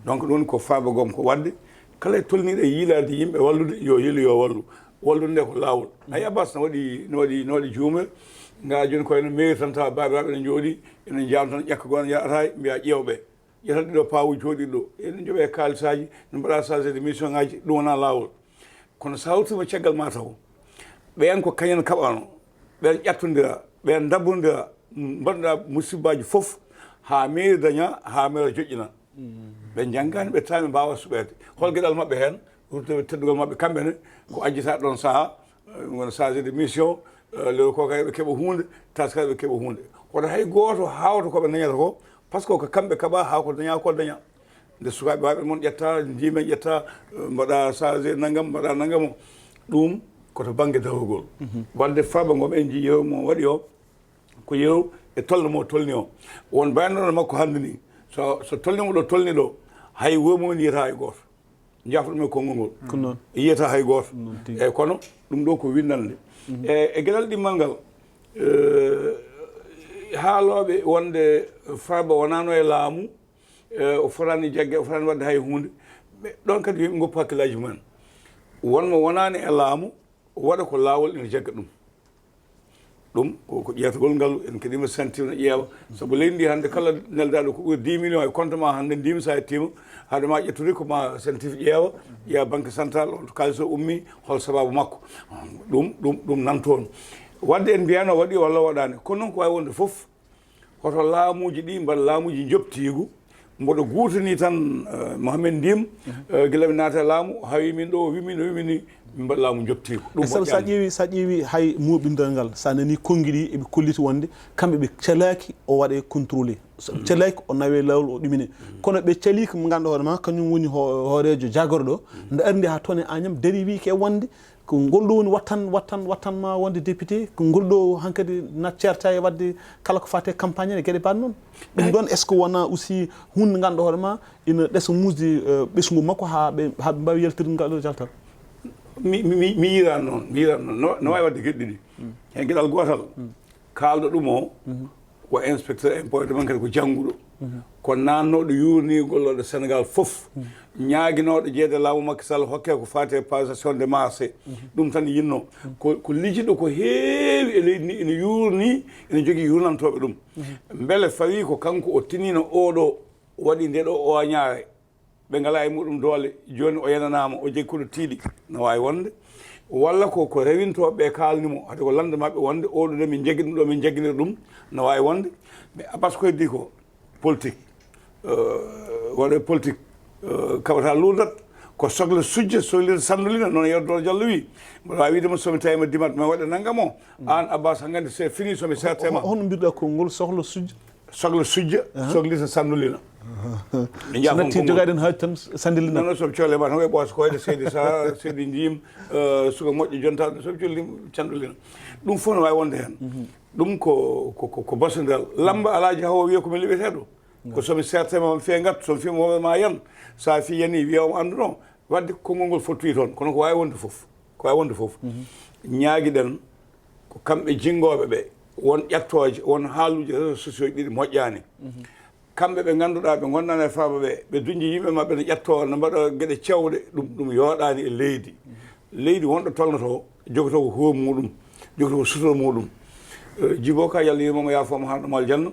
Donc ɗum woni ko Farba Ngom ko waɗde. Kala e tolniiɗo e yiilaade yimɓe wallude, yo yiilu, yo wallu. Wallude nde ko laawol. Hay Abbas no waɗi no waɗi no waɗi juumre. Ngaa jooni ko ene meeri tan tawa baabiraaɓe ene njooɗii, ene njaarno tan ƴakka goo ene yaha ataay, mbiya ƴeew ɓe. Ƴetta ɗiɗo paawuji jooɗiiɗo ɗo. Ene njoɓee kaalisaaji, no mbaɗa chargé de mission ngaaji, ɗum wonaa laawol. Kono so a hawtiima caggal ma taw, ɓeen ko kañum en kaɓano, ɓeen ƴattondira, ɓeen ndabbondira, mbaɗa musibbaaji fof, haa meeri daña, haa meera joƴƴina. Ɓe njanngaani, ɓe taami, mbaawa suɓeede. Hol geɗal maɓɓe heen? Ruttude teddungal maɓɓe kamɓe ne, ko ajjata ɗoon sahaa, ngona chargé de mission, lewru ko kay ɓe keɓa huunde, taska ɓe keɓa huunde. Kono hay gooto haawta ko ɓe dañata ko, par ce que ko kamɓe kaɓa, haa ko daña ko daña. Nde sukaaɓe maɓɓe mon ƴetta, njiimen ƴetta, mbaɗa chargé nanngam, mbaɗa nanngam o. Ɗum ko to bannge dawrugol. Wadde Farba Ngom en njii yeru mo waɗi o, ko yeru e tolno mo tolni o. Won mbaynoɗo makko hannde ni, so so tolnima ɗo tolni ɗo, hay wuro mum yiyata hay gooto. Njaafo ɗum e konngol ngol. Ko noon. Yiyata hay gooto. Noon tigi. Eyi, kono ɗum ɗo ko winndannde. E e geɗal ɗimmal ngal, haalooɓe wonde Farba wonano e laamu, o fotaani jagge, o fotaani waɗde hay huunde. Ɓe ɗoon kadi yo ɓe ngoppu hakkillaaji mumen. Won mo wonaani e laamu, o waɗa ko laawol ina jagga ɗum. Ɗum ko ko ƴeewtagol ngal, en keɗiima sentif no ƴeewa. Sabu leydi ndi hannde kala neldaaɗo ko ɓuri dix millions e compte ma hannde ndima, so a yettiima, haade ma ƴettude ko ma sentif ƴeewa, ƴeewa banque centrale, holto kaalis o ummi, hol sabaabu makko. Ɗum ɗum ɗum nan toon. Wadde en mbiyaano waɗi walla waɗaani, kono noon ko waawi wonde fof, Hoto laamuuji ɗi mbaɗ laamuuji njoptiigu, mboɗo guurtini tan, eh, Mohamed Ndim, eh, gila mi naata e laamu, hawi min ɗo, wimi no wimi ni, min mbaɗ laamu njoptiigu. Ɗum e sabu sa moƴƴaani. Ƴeewi, sa ƴeewi hay muɓindal ngal, sa nani konngi ɗi eɓe kolliti wonde kamɓe ɓe calaaki o waɗe contrôlé. So ɓe calaaki o nawe laawol o ɗumine. Kono ɓe calii ko mo ganduɗa hoore ma, kañum woni ho-, hooreejo jagorɗo, nde ardi ha toon e Agnam, dari wi ke wonde ko ngol ɗo woni wattan, wattan, wattan ma wonde député, ko ngol ɗo hankadi na ceerta e wadde kala ko fate campagne e geɗe mbaɗ noon. Ɗum ɗon, est-ce que wona aussi hunde ganduɗa hoore ma ina ɗesa musde, eh, ɓesngu makko ha ɓe, ha ɓe mbawi yaltirde ngal ɗo jaltal? Mi, mi, mi, mi yiran noon, mi yiran noon. No, no wawi wadde geɗe ɗiɗi. Hen geɗal gootal, kaalɗo ɗum o, ko inspecteur impôt et domaine, kadi ko jannguɗo. Ko naatnooɗo yuurni gollooɗo Sénégal fof. Ñaaginooɗo jeeyde laamu Macky Sall hokke ko faati e passation de marché. Ɗum tan yinnoo. Ko, ko lijiɗo ko heewi e leydi ndi, ina yuurni, ina jogii yurnantooɓe ɗum. Mbele fawii ko kanko o tiniino oɗo, waɗi nde ɗo owañaare? Ɓe ngalaa e muɗum doole, jooni o yenanaama, o jogii koɗo tiiɗi, no waawi wonde. Walla ko, ko rewintooɓe ɓe kaalni mo, hade ko lande maɓɓe wonde, oɗo de min njaggi ɗum ɗo, min njagginira ɗum, no waawi wonde. Mais Abbas ko heddi ko politique, euh, waɗe politique, euh, kawata luurdat, ko sohla sujja, sohlita sandolina, noon Yero Doro Diallo wi. Mboɗo waawi wiide mo, so mi tawi ma dimat, ma waɗe nanngam o. Aan Abbas, hanngandi c'est fini, so mi serte ma. Hono mbiɗa konngol sohla sujja? Sohla sujja, sohlita sandolina. Ɓe njaha so natti jogaɗen haaju tan sandilina. Non, non, soɓe colle ma tan koye ɓoosa koyɗe seydi Sara, seydi Jim, eh, suka moƴƴo jontaɗo, soɓe colli sandolina. Ɗum fof no waawi wonde heen. Ɗum ko, ko, ko, ko basondiral. Lamba alaaji hawo wiya ko mi liɓeteeɗo. Ko somi serte ma, mi fiya ngattu, somi fiya mo ma yan. Sa fi yani wiya omo annduno. Wadde konngol ngol fottoyi toon, kono ko waawi wonde fof. Ko waawi wonde fof. Ñaagiɗen ko kamɓe jinngooɓe ɓe, won ƴettooje, won haaluuji réseaux sociaux ɗiɗi moƴƴaani. Kamɓe ɓe ngannduɗaa ɓe ngonnaani e faaba ɓe, ɓe duñji yimɓe maɓɓe ne ƴettoo, ne mbaɗa geɗe cewɗe, ɗum, ɗum yooɗaani e leydi. Leydi wonɗo tolnotoo, jogotoo ko huwam muɗum, jogotoo ko sutura muɗum. Eh, Jibo Ka, Yalla yurmomo, yaafoma, haɗum aljanna.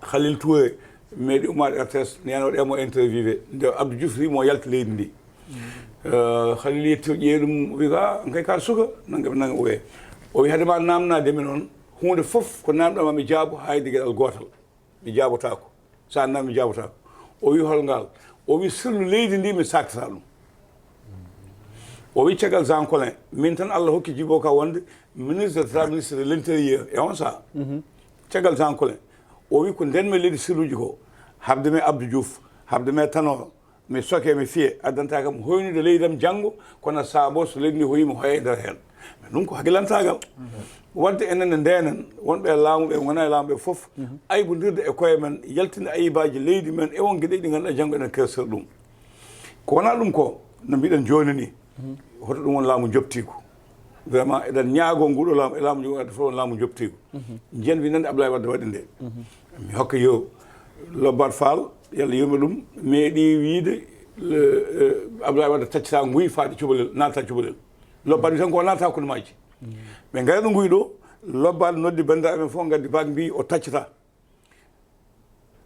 Khalil Touré meeɗi ummaade R T S, nena waɗi mo interviewé. Nde Abdou Diouf wi mo yalti leydi ndi. Eh, Khalil yetti o ƴeewi ɗum, o wi ka, an kay ka suka, nangam, nangam, o wi. O wi, hade ma namnaade mi noon, huunde fof ko namɗa ma mi jaabo, hayde geɗal gootal. Mi jaabotaako. So a nam mi jaabotaako. O wi, hol ngal? O wi, sirlu leydi ndi mi saktata ɗum. O wi, caggal Jean Collin, min tan Allah hokki Jibo Ka wonde ministre d'État, ministre de l'Intérieur, e on saha. Caggal Jean Collin, o wi, ko nden mi leydi sirluji ko, habde mi Abdou Diouf, habde mi Tanor, mi soke, mi fiye, addanta kam hoynude leydi am janngo, kono saabo so leydi ndi hoyi, mi hoya e nder heen. Mais ɗum ko hakkilantaagal. Wadde enen ne ndenen, wonɓe e laamu ɓe, wona e laamu ɓe fof, aybondirde e koye men, yaltinde ayibaaji leydi men, e won geɗe ɗi ngannduɗaa janngo enen kersira ɗum. Ko wonaa ɗum ko, no mbiɗen jooni ni, hoto ɗum won laamu njoptiigu. Vraiment, eɗen ñaagoo nguɗo laamu, e laamu ngu adda fof won laamu njoptiigu. Njiyan winndannde Abdoulaye Wade waɗi nde. Mi hokka yo Lobbat Fall, Yalla yurmo ɗum, meeɗi wiide, le, eh, Abdoulaye Wade taccata nguy faade cubalel, naata cubalel. Lobbat wi tan ko naata hakkunde majji. Ɓe ngari ɗo nguy ɗo, Lobbat noddi banndiraaɓe men fof, ngaddi baag mbi o taccata.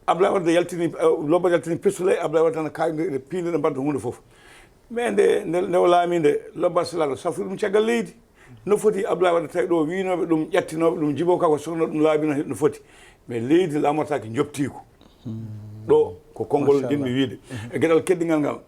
Abdoulaye Wade yaltini, eh, Lobba yaltini pistolet, Abdoulaye Wade tan kayɗe ɗe piinde ɗe mbaɗa huunde fof. Mais nde, nde, nde o laami nde, Lobba Sila no safri ɗum caggal leydi. No foti Abdoulaye Wade tawi ɗo wiinooɓe ɗum, ƴattinooɓe ɗum, Jibo Ka ko sokno ɗum laabi no, no foti. Mais leydi laamortaaki njoptiigu. Ɗo ko konngol Machallah. Njiɗmi wiide. E geɗal keddigal ngal,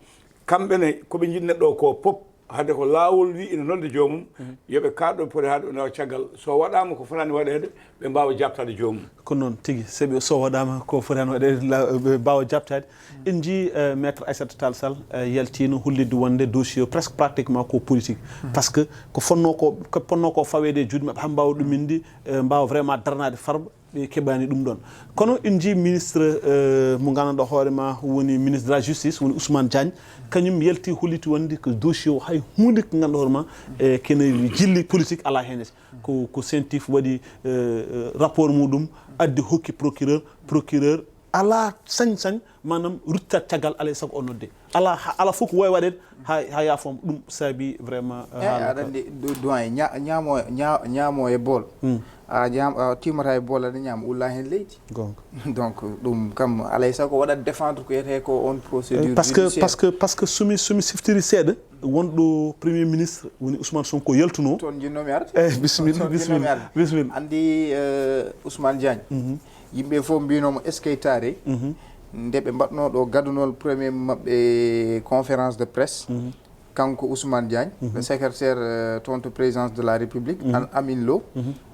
kamɓe ne ko ɓe njiɗi neɗɗo o ko pop, hade ko laawol wi ina nodda joomum, yo ɓe kaat ɗo ɓe poti haade ɓe nawa caggal. So waɗaama ko fotaani waɗeede, ɓe mbaawa jaabtaade joomum. Ko noon tigi, sabi so waɗaama ko fotaani waɗeede, la-, ɓe mbaawa jaabtaade. En njii, eh, Maître Aissata Tall Sall, eh, yaltiino hollitde wonde dossier o presque pratiquement ko politique. Parce que ko fonnoo ko, ko fonnoo ko faweede e juuɗe maɓɓe, haa mbaawa ɗuminde, eh, mbaawa vraiment daranaade farba. Ɓe keɓaani ɗum ɗoon. Kono en njii ministre, eh, mo ngannduɗaa hoore ma woni ministre de la justice, woni Ousmane Diagne, kañum yalti holliti wonde ko dossier o hay huunde ko ngannduɗaa hoore ma, eh, kene jilli politique alaa heen. Ko, ko CENTIF waɗi, eh, eh, rapport muɗum, addi hokki procureur, procureur alaa sañ-sañ, maanaam, ruttat caggal, alaa e sago o nodde. Alaa, ha-, alaa fof ko waawi waɗeede, ha, ha yaafooma. Ɗum saabi vraiment, eh, haala aɗa ka- anndi, do-, doyen, ña-, ñaamo, ña-, ñaamo e bool. Hmm. A ñaam-, a tiimata e bool, aɗa ñaama, ulla heen leydi. Goonga. Donc, ɗum kam, alaa e sago waɗat défendre ko wiyetee ko on procédure Eh, parce que, judiciaire. Parce que, parce que so mi, so mi siftiri seeɗa, wonɗo Premier ministre woni Ousmane Sonko yaltunoo. Toon njiɗnoomi arde. Eh, bisimilla, Toon njiɗnoomi bisimilla, arde. Bisimilla. Anndi, eh, Ousmane Diagne. Mhm. Yimɓe fof mbinomo eskeytaare nde ɓe mbaɗno ɗo gadunol premier maɓɓe conférence de presse, kanko Ousmane Diagne, le secrétaire, euh, toon to présidence de la République, Al Amin Lo,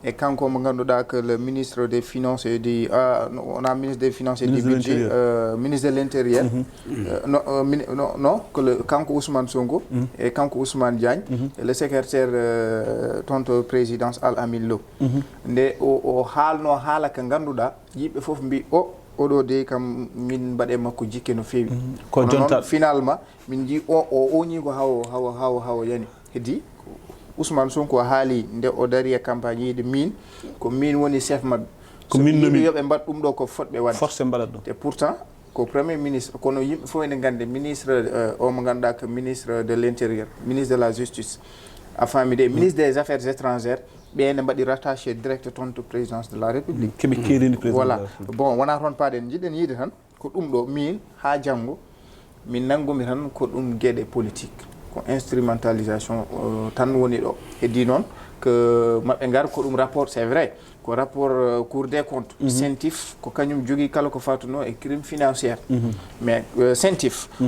e kanko mo ngannduɗaa que le ministre des finances et du, euh, no, wona ministre des finances et du budget, euh, ministre de l'intérieur. Euh, no, euh, mini- no, no, que le, kanko Ousmane Sonko, e kanko Ousmane Diagne, e le secrétaire, euh, toon to présidence Al Amin Lo. Nde o, o haalno haala ka ngannduɗaa, yimɓe fof mbi o, oɗo de kam min mbaɗe makko jikke no feewi. Ko Kono noon, jonta- finalement, min nji o, o oñi ko hawo, hawo, hawo, hawo yani. Heddi, Ousmane Sonko haali nde o dari e campagne yiide min, ko min woni chef maɓɓe. Ko So min ɓe yiɗi nomi- yo ɓe mbaɗ ɗum ɗo ko fotɓe waɗde. Forcé mbaɗat ɗum. Te pourtant, ko premier ministre, kono yimɓe fof ene nganndi ministre, euh, o mo ngannduɗaa ko ministre de l'intérieur, ministre de la justice, a faami de, ministre des affaires étrangères, ɓe ene mbaɗi rattaché direct toon to présidence de la République. Keɓe keerini président Voilà. de la République. Bon, wona toon paaɗen, njiɗen yiide tan ko ɗum ɗo min haa janngo min nanngumi tan ko ɗum geɗe politique, ko instrumentalisation, euh, tan woni ɗo. Heddi noon ko maɓɓe ngar ko ɗum rapport, c'est vrai, ko rapport, euh, Cour des comptes, CENTIF, ko kañum jogii kala ko fatunoo e crime financier. Mais, euh, CENTIF, euh,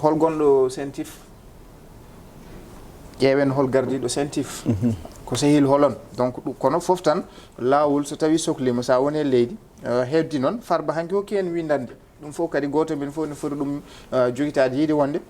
hol gonɗo CENTIF? Ƴeewen hol gardiiɗo CENTIF. Ko sehil holon? Donc, ɗum, kono fof tan, laawol so tawi soklima, sa woni e leydi, euh, heddi noon, Farba hanki hokki en windande. Ɗum fof kadi gooto men fof ne foti ɗum, euh, jogitaade yiide wonde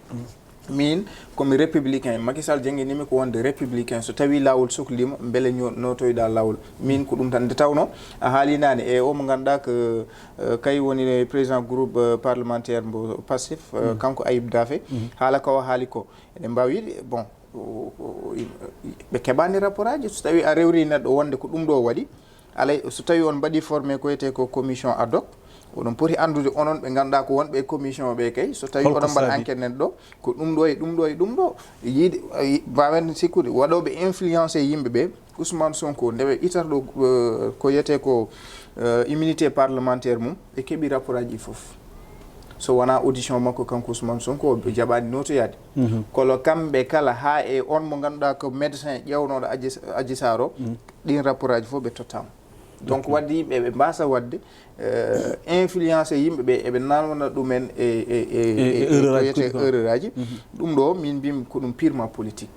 min komi républicain. Macky Sall jannginimi ko wonde républicain. So tawi laawol soklima, mbele ño-, notoyɗa laawol. Min ko ɗum tan. Nde tawno a haali naane e o mo ngannduɗaa ko, euh, kay woni président groupe, euh, parlementaire mbo Pastef, euh, kanko Ayib Daffé. Haala ko o haali ko. Eɗen mbaawi wiide, bon, o, o, o, ɓe keɓaani rapport aji. So tawi a rewri neɗɗo wonde ko ɗum ɗo waɗi, alay, so tawi on mbaɗi formé ko wiyetee ko commission ad hoc, oɗon poti anndude onon ɓe ngannduɗaa ko wonɓe e commission ɓe kay, so tawi Holko oɗon mbaɗa saabi? Enquête nen ɗo, ko ɗum ɗo e ɗum ɗo e ɗum ɗo. Yiide, yi-, mbaawen sikkude, waɗooɓe influencé yimɓe ɓe, Ousmane Sonko, nde ɓe itarɗo, euh, ko wiyetee ko, euh, immunité parlementaire mum, ɓe keɓi rapport aji fof. So wonaa audition makko kanko Ousmane Sonko, ɓe jaɓaani notoyaade. Kono kamɓe kala, haa e on mo ngannduɗaa ko médecin ƴeewnooɗo Adji, Adji Sarr o, ɗin rapport aji fof ɓe tottaama. Donc, wadde yimɓe ɓe mbaasa waɗde, euh, influencé yimɓe ɓe, eɓe nanwana ɗumen e, e, e, E, e e, erreur ko aji wiyetee kuɗi ko. Erreur aji. Ɗum ɗo, min mbimi ko ɗum purement politique.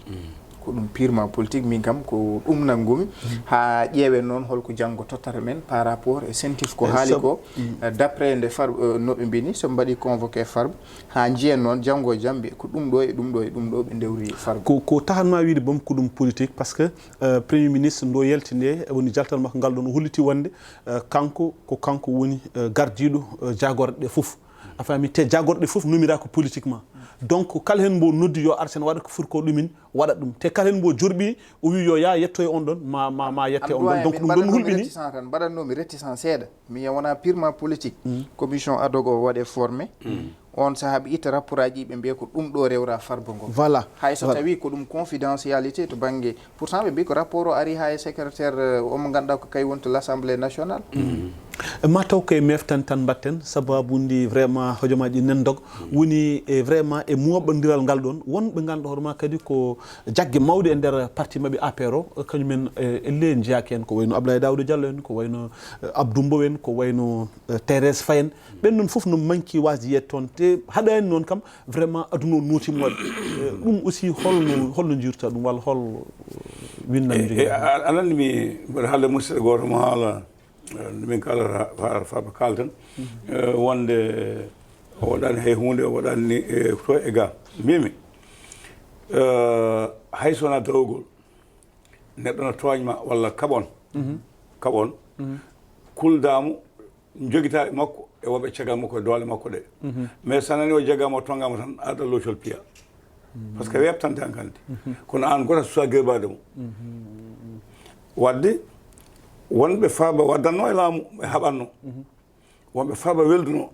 Ko ɗum purement politique, min kam ko ɗum nanngumi. Haa ƴeewen noon holko janngo tottata men par rapport e CENTIF ko Eh, haali sab- ko, eh, d'après nde Farba, eh, no ɓe mbini, so mbaɗi convoqué Farba, haa njiyen noon janngo e jam mbiya ko ɗum ɗo e ɗum ɗo e ɗum ɗo ɓe ndewri Farba. Ko, ko tahatma wiide boom ko ɗum politique, parce que, eh, Premier ministre ndo yalti nde, woni jaltal makko ngal ɗon, o holliti wonde, eh, kanko, ko kanko woni, eh, gardiiɗo, eh, jaagorɗe ɗe fof. A faami, te jaagorɗe ɗe fof nomiraaka politiquement. Donc, kala heen mbo noddi yo ar sen waɗa ko foti ko ɗumen, waɗat ɗum. Te kala heen mbo jorɓi, o wi yo yaa yetto e on ɗon, ma, ma, ma yette on ɗon. Donc, ɗum ɗon hulɓini. Réticent tan, mbaɗatnoomi réticent seeɗa. Mi yiya wonaa purement politique. Commission ad hoc o waɗe formé. On sahaa ɓe itta rapport aji, ɓe mbiya ko ɗum ɗo rewra Farba ngo. Voilà. Hay so tawi ko ɗum confidentialité to bannge. Pourtant, ɓe mbi ko rapport o ari haa e secrétaire, euh, o mo ngannduɗaa ko kay woni to l'Assemblée nationale. E ma taw koye meftan tan mbatten, sababu ndi vraiment hojomaaji ɗi nen dog. Woni e vraiment e moɓondiral ngal ɗon, wonɓe ngannduɗaa hoore ma kadi ko jagge mawɗe e nder parti maɓɓe A P R o, kañumen, eh, elle njeyaaki heen, ko wayno Abdoulaye Daouda Diallo en, ko wayno, eh, Abdou Mbow en, ko wayno, eh, Thérèse Faye en. Ɓen ɗon fof no manki wasde yiyede toon, te haɗani noon kam vraiment aduna o nootimo waɗde. Eh, ɗum aussi holno, holno njirta ɗum, walla hol, eh, winndam E, e, jogiɗa? A, aɗa anndi mi mbaɗa haalde musidɗo gooto mo haala, eh, nde min kaalata, fa-, fa-, kaalten, eh, wonde o waɗani hay huunde, o waɗani, eh, to e ga. Mbimi, eh, hay so wonaa dawgol, neɗɗo no tooñ ma walla kaɓon, kaɓon, kuldaa mo, jogitaa e makko e wonɓe caggal makko e doole makko ɗe. Mais so a nani o jaggaama, o tonngaama tan, aɗa locol piya. Parce que weɓtante an kandi. Kono an gota susa gerbaade mo. Wadde wonɓe Farba waddannoo e laamu, ɓe haɓannoo. Wonɓe Farba weldunoo.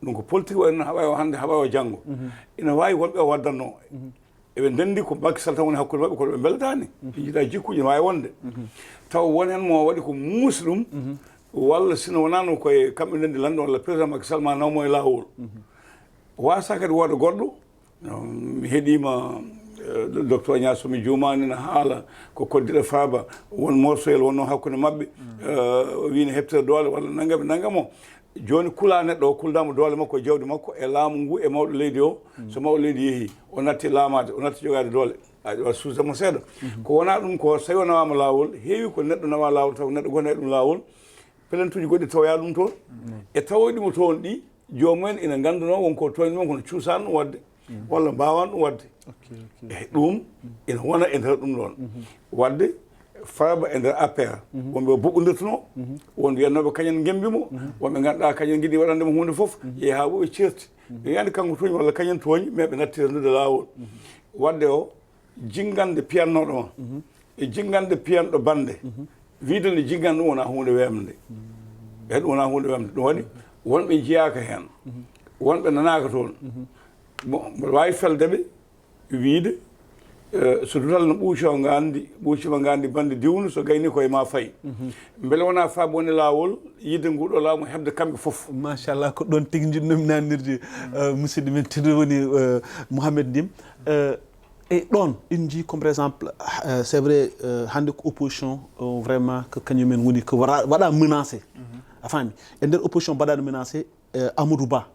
Ɗum ko politique waɗi noon, haɓa o hannde, haɓa o janngo. Ina waawi wonɓe o waddannoo. Eɓe ndenndi ko Macky Sall tan woni hakkunde maɓɓe, kono ɓe mbeltaani. Ɓe njiɗaa jikkuuji, ne waawi wonde. Taw won heen mo waɗi ko muusi ɗum, walla sino wonaano koye kamɓe ndenndi lanndo, walla président Macky Sall ma naw mo e laawol. Waasa kadi wooda goɗɗo, mi heɗiima Docteur Niass, so mi juumaani, na haala ko koddiɗe faaba, won morsoyel wonnoo hakkunde maɓɓe, eh, o wiyi ne heɓtira doole walla nanngam e nanngam o. Jooni kulaa neɗɗo o, kuldaama doole makko e jawdi makko e laamu ngu e mawɗo leydi o. So mawɗo leydi yehi, o natti laamaade, o natti jogaade doole, a ƴewa suusde mo seeɗa. Ko wonaa ɗum ko, so tawi o nawaama laawol, heewi ko neɗɗo nawaa laawol, taw neɗɗo gooto nawi ɗum laawol, pelentuuji goɗɗi tawoya ɗum toon. E tawoyɗi mo toon ɗi, joomum en ina nganndunoo won ko tooñi ɗum, kono cuusaani ɗum waɗde, walla mbaawaani ɗum waɗde. E ɗum ina wona e nder ɗum ɗoon. Waɗde faaba e nder A P R, wonɓe o boɓɓondirtunoo, won wiyatnooɓe kañum ngemmbi mo, wonɓe ngannduɗaa kañum ngiɗi waɗande mo huunde fof, yehi haa ɓo ɓe ceerti. Ɓe wiyande kanko tooñi walla kañum tooñi, mais ɓe natti renndude laawol. Waɗde o, jinngande piyannooɗo ma e jinngande piyanɗo bannde, wiyde nde jinngande ɗum wonaa huunde weemde. E ɗum wonaa huunde weemde. Ɗum waɗi wonɓe njiyaaka heen, wonɓe nanaaka toon. Bon, mboɗo waawi felde ɓe, wiyde, eh, so dutal no ɓuucoo ngaanndi, ɓuuciima ngaanndi bannde diwnu, so gayni koye ma fayi. Mbele wonaa faabo woni laawol yiyde nguɗo laamu heɓde kamɓe fof? Machallah, ko ɗoon tigi njiɗnoomi naatnirde, eh, musidɗo men tedduɗo woni, eh, Mouhamed Ndim. Eh, e ɗoon, en njii comme par exemple, eh, c'est vrai, eh, hannde ko opposition, eh, vraiment ko kañum en woni ko waɗa, waɗa menacé. A faami? E nder opposition mbaɗaɗo menacé, eh, Amadou Ba,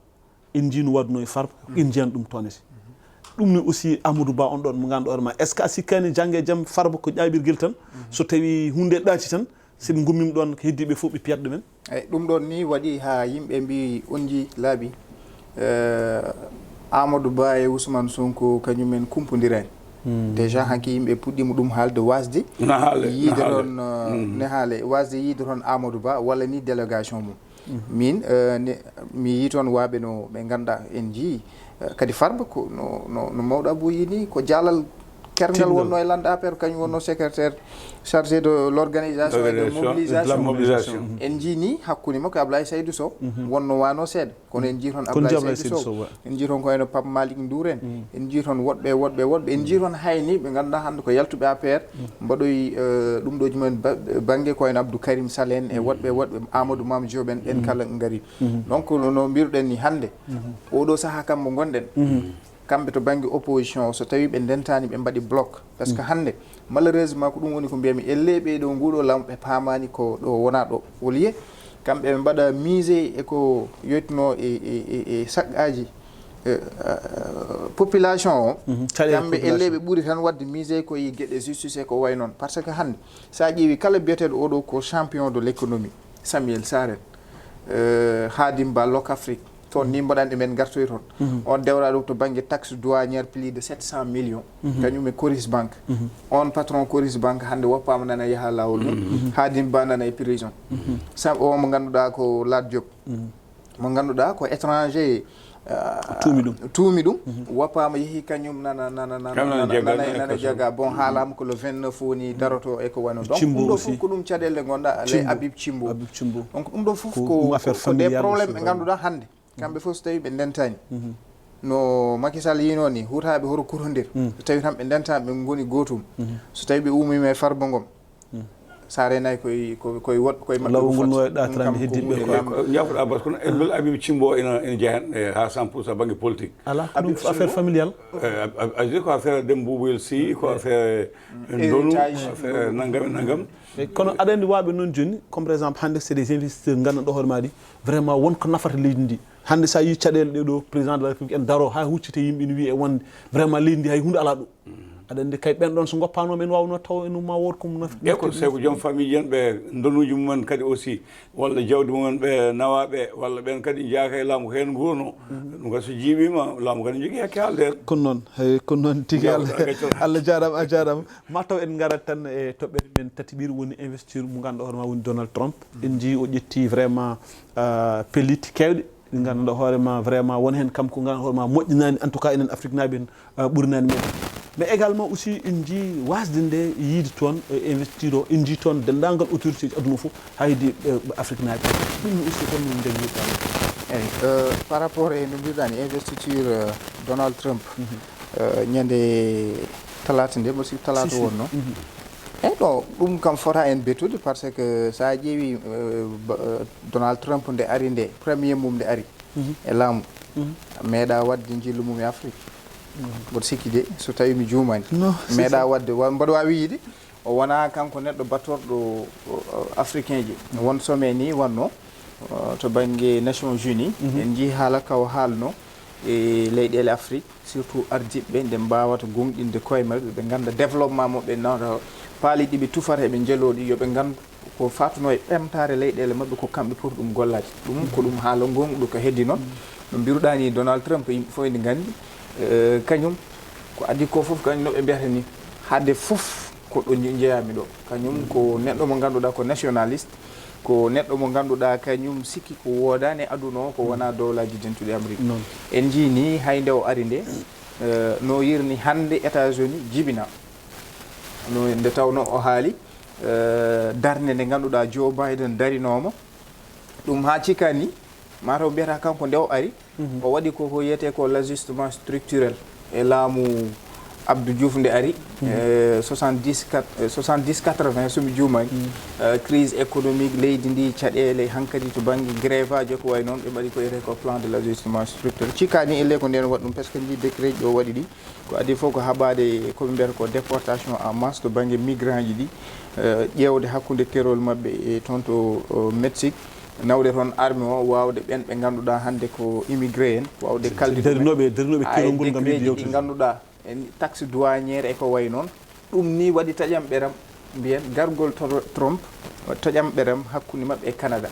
en njii no waɗnoo e Farba, en njiyan ɗum toon aussi. Ɗum ne aussi, Amadou Ba on ɗoon mo ngannduɗaa hoore ma, est-ce que a sikkaani janngo e jam Farba ko ƴaaɓirgel tan? So tawi huunde ɗaati tan, so ɓe ngummiima ɗoon, ko heddiiɓe fof ɓe piyat ɗumen? Eyi, ɗum ɗoon ni waɗi haa yimɓe mbii, on njii laaɓi, eh, Amadou Ba e Ousmane Sonko kañum en kumpondirani. Déjà hanki yimɓe puɗɗiima ɗum haalde, waasde. Na haale, na yiide haale. Ɗoon, eh, ne haale, waasde yiide toon Amadou Ba walla ni délégation mum. Min, eh, ne, mi yii toon waaɓe no ɓe ngannduɗaa en njii, eh, kadi Farba ko no, no, no mawɗo Abou yii ni, ko jaalal kerngal wonnoo e lannda A P R, kañum wonnoo secrétaire chargé de l'organisation et de mobilisation. En njii ni hakkunde makko e Ablaye Saydou Sow, wonnoo waano seeɗa. Kono en njii toon Ablaye Saydou Sow, en njii toon ko wayno Pape Malick Ndour en, en njii toon woɗɓe, woɗɓe, woɗɓe, en njii toon hay ni ɓe ngannduɗaa hannde ko yaltuɓe A P R, mbaɗoyi, eh, ɗum ɗo jumon ba-, bannge ko wayno Abdou Karim Sall en e woɗɓe, woɗɓe, Amadou Mame Diop en, ɓen kala ngari. Donc, no, no mbiruɗen ni hannde, oɗo sahaa kam mo ngonɗen, kamɓe to bannge opposition o, so tawi ɓe ndentaani, ɓe mbaɗi bloc. Parce que hannde, malheureusement, ko ɗum woni ko mbiyami, elle ɓe ɗo nguɗo laamu ɓe paamaani ko ɗo wona ɗo. Au lieu, kamɓe ɓe mbaɗa misé e ko yoytuno e, e, e, e saqqaaji, eh, eh, population o, kamɓe elle ɓe ɓuri tan waɗde misé ko e geɗe justice e ko way noon. Parce que hannde, so a ƴeewi kala biyeteeɗo oɗo ko champion de l'économie, Samuel Sarr en, eh, Khadim Ba, Locafrique, toon ni mboɗo anndi men ngartoy toon. On dewraɗo to bannge taxe douanière plus de sept cent millions. Kañum e Coris Banque. On patron Coris Banque hannde woppaama nana yaha laawol mum. Khadim Ba nana e prison. Sa o mo ngannduɗaa ko Lat Diop. Mo ngannduɗaa ko étranger, ah, tuumi ɗum. Tuumi ɗum. Woppaama yehi kañum nana, nana, nana, nana, nana jaga. Bon, haalaama ko le vingt-neuf woni daroto e ko wano. Donc, ɗum ɗo fof ko ɗum caɗeele ngonɗa, le Habib Cimbo. Habib Cimbo. Donc, ɗum ɗo fof ko, ko, ko des problèmes ɓe ngannduɗaa hannde. Kamɓe fof so tawi ɓe ndentani. No Macky Sall yino ni, huutaaɓe horo kutondir. So tawi tan ɓe ndentani, ɓe ngoni gootum. So tawi ɓe umiima e Farba Ngom. Sa reenaay koye, ko, koye woɗɓe, koye maɓɓe. Law ngol no wawi ɗatirande heddiɓe ɓe ko. Jafo Abbas, kono Elbel Habib Cimbo ina, ina jeeya hen, eh, ha cent pour cent banggue politique. Ala, ko ɗum ko affaire familial. Eh, a, a, a, ko affaire Demba Boubou Sy, ko affaire, eh, ndonu, affaire nanngam e nanngam. E kono aɗa anndi waɓe noon jooni, comme par exemple hannde c'est des investisseurs nganndanɗo hoore ma ɗi, vraiment won ko nafata leydi ndi. Hannde sa yii caɗeele ɗe ɗo, président de la République en daro ha huccita yimɓe ne wiya e wonde vraiment leydi ndi hay hunde ala ɗo. Aɗa anndi kay ɓen ɗon so ngoppano men wawno taw en ma wot ko nafi. E ko sey ko joom famille en ɓe ndonuji mumen kadi aussi, walla jawdi mumen ɓe nawaɓe, walla ɓen kadi jaaka e laamu ko heen nguurno. Ɗum kadi so jiiɓima, laamu kadi jogii hakke haalde heen. Ko noon, hey, ko noon tigi. Allah, Allah jaarama, a jaarama. Ma taw en ngarat tan e toɓɓere men tati ɓiir woni investiture mo ganduɗa hoore ma woni Donald Trump. En jii o ƴetti vraiment, euh, pellitte kewɗe. Ɗi ngannduɗaa hoore ma vraiment won heen kam ko ngannduɗaa hoore ma moƴƴinaani, en tout cas enen Afrique naaɓe en, ah, ɓurnaani men. Mais également aussi en njii wasde nde yiide toon, eh, investir o, en njii toon denndaangal autorité ji aduna fof, haydi, eh, Afrique naaɓe. Ɗum aussi holno njanngiɗaa? Eyi, euh, par rapport e no mbiɗaa ni investiture, euh, Donald Trump, euh, ñande talaata nde, mboɗo sikki talaata wonno. Eyi, ɗo ɗum kam fota en bettude par ce que so a ƴeewi, euh, ba-, euh, Donald Trump nde ari nde, premier mum nde ari e laamu, meeɗa waɗde njillu mum e Afrique. Mboɗo sikki de, so tawi mi juumani. Non, c'est Meeɗa ça. Waɗde, wa- mbaɗa waawi yiide, o wonaa kanko neɗɗo battorɗo, o, o, africain ji. Won sommet ni wonno, o, to bannge Nations Unies. En njii haala ka o haalno e leyɗeele Afrique, surtout ardiiɓe ɓe, nde mbaawata goongɗinde koye maɓɓe, ɓe ngannda développement maɓɓe nawata paali ɗi ɓe tufata, eɓe njeloo ɗi, yo ɓe nganndu ko faatuno e ɓamtaare leyɗeele maɓɓe, ko kamɓe poti ɗum gollaade. Ɗum ko ɗum haala goongɗo ka heddi noon. No mbiruɗaa ni, Donald Trump, yimɓe fof ene nganndi, eh, kañum ko adii ko fof, kañum no ɓe mbiyata ni, hade fof ko ɗo nje- njeyaami ɗo. Kañum ko neɗɗo mo ngannduɗaa ko nationaliste, ko neɗɗo mo ngannduɗaa kañum sikki ko woodaani e aduna o, ko wonaa Dowlaaji Dentuɗi Amérique. Noon. En njii ni hay nde o ari nde, eh, no yirni hannde États-Unis jibina. No nde tawno o haali, eh, darnde nde ngannduɗaa Joe Biden darinooma. Ɗum haa cika ni, mataw mbiyata kanko nde o ari, o waɗi ko, ko wiyetee ko l'ajustement structurel e laamu Abdou Diouf nde ari, eh, soixante-dix, eh, soixante-dix quatre-vingts, so mi juumani. Eh, crise économique leydi ndi, caɗeele hankadi to bannge grève aji ko wayi noon, ɓe mbaɗi ko wiyetee ko plan de l'ajustement structurel. Cika ni elle ko ndeen waɗi ɗum, parce que ndi décret ɗo waɗi ɗi, ko adii fof ko haɓaade ko ɓe mbiyata ko déportation en masse to bannge migrant ji ɗi, eh, ƴeewde hakkunde kerol maɓɓe e toon to, o, Mexique, nawde toon armée o, waawde ɓeen ɓe ngannduɗaa hannde ko immigré en, waawde kaldude ɗumen. Darinooɓe, darinooɓe Hay kerol ngol ngam décret yiɗde ji ɗi yewtude. ngannduɗaa en taxe douanière e ko wayi noon. Ɗum ni waɗi taƴam ɓeram, mbiyen gargol to-, Trump, taƴam ɓeram hakkunde maɓɓe e Canada.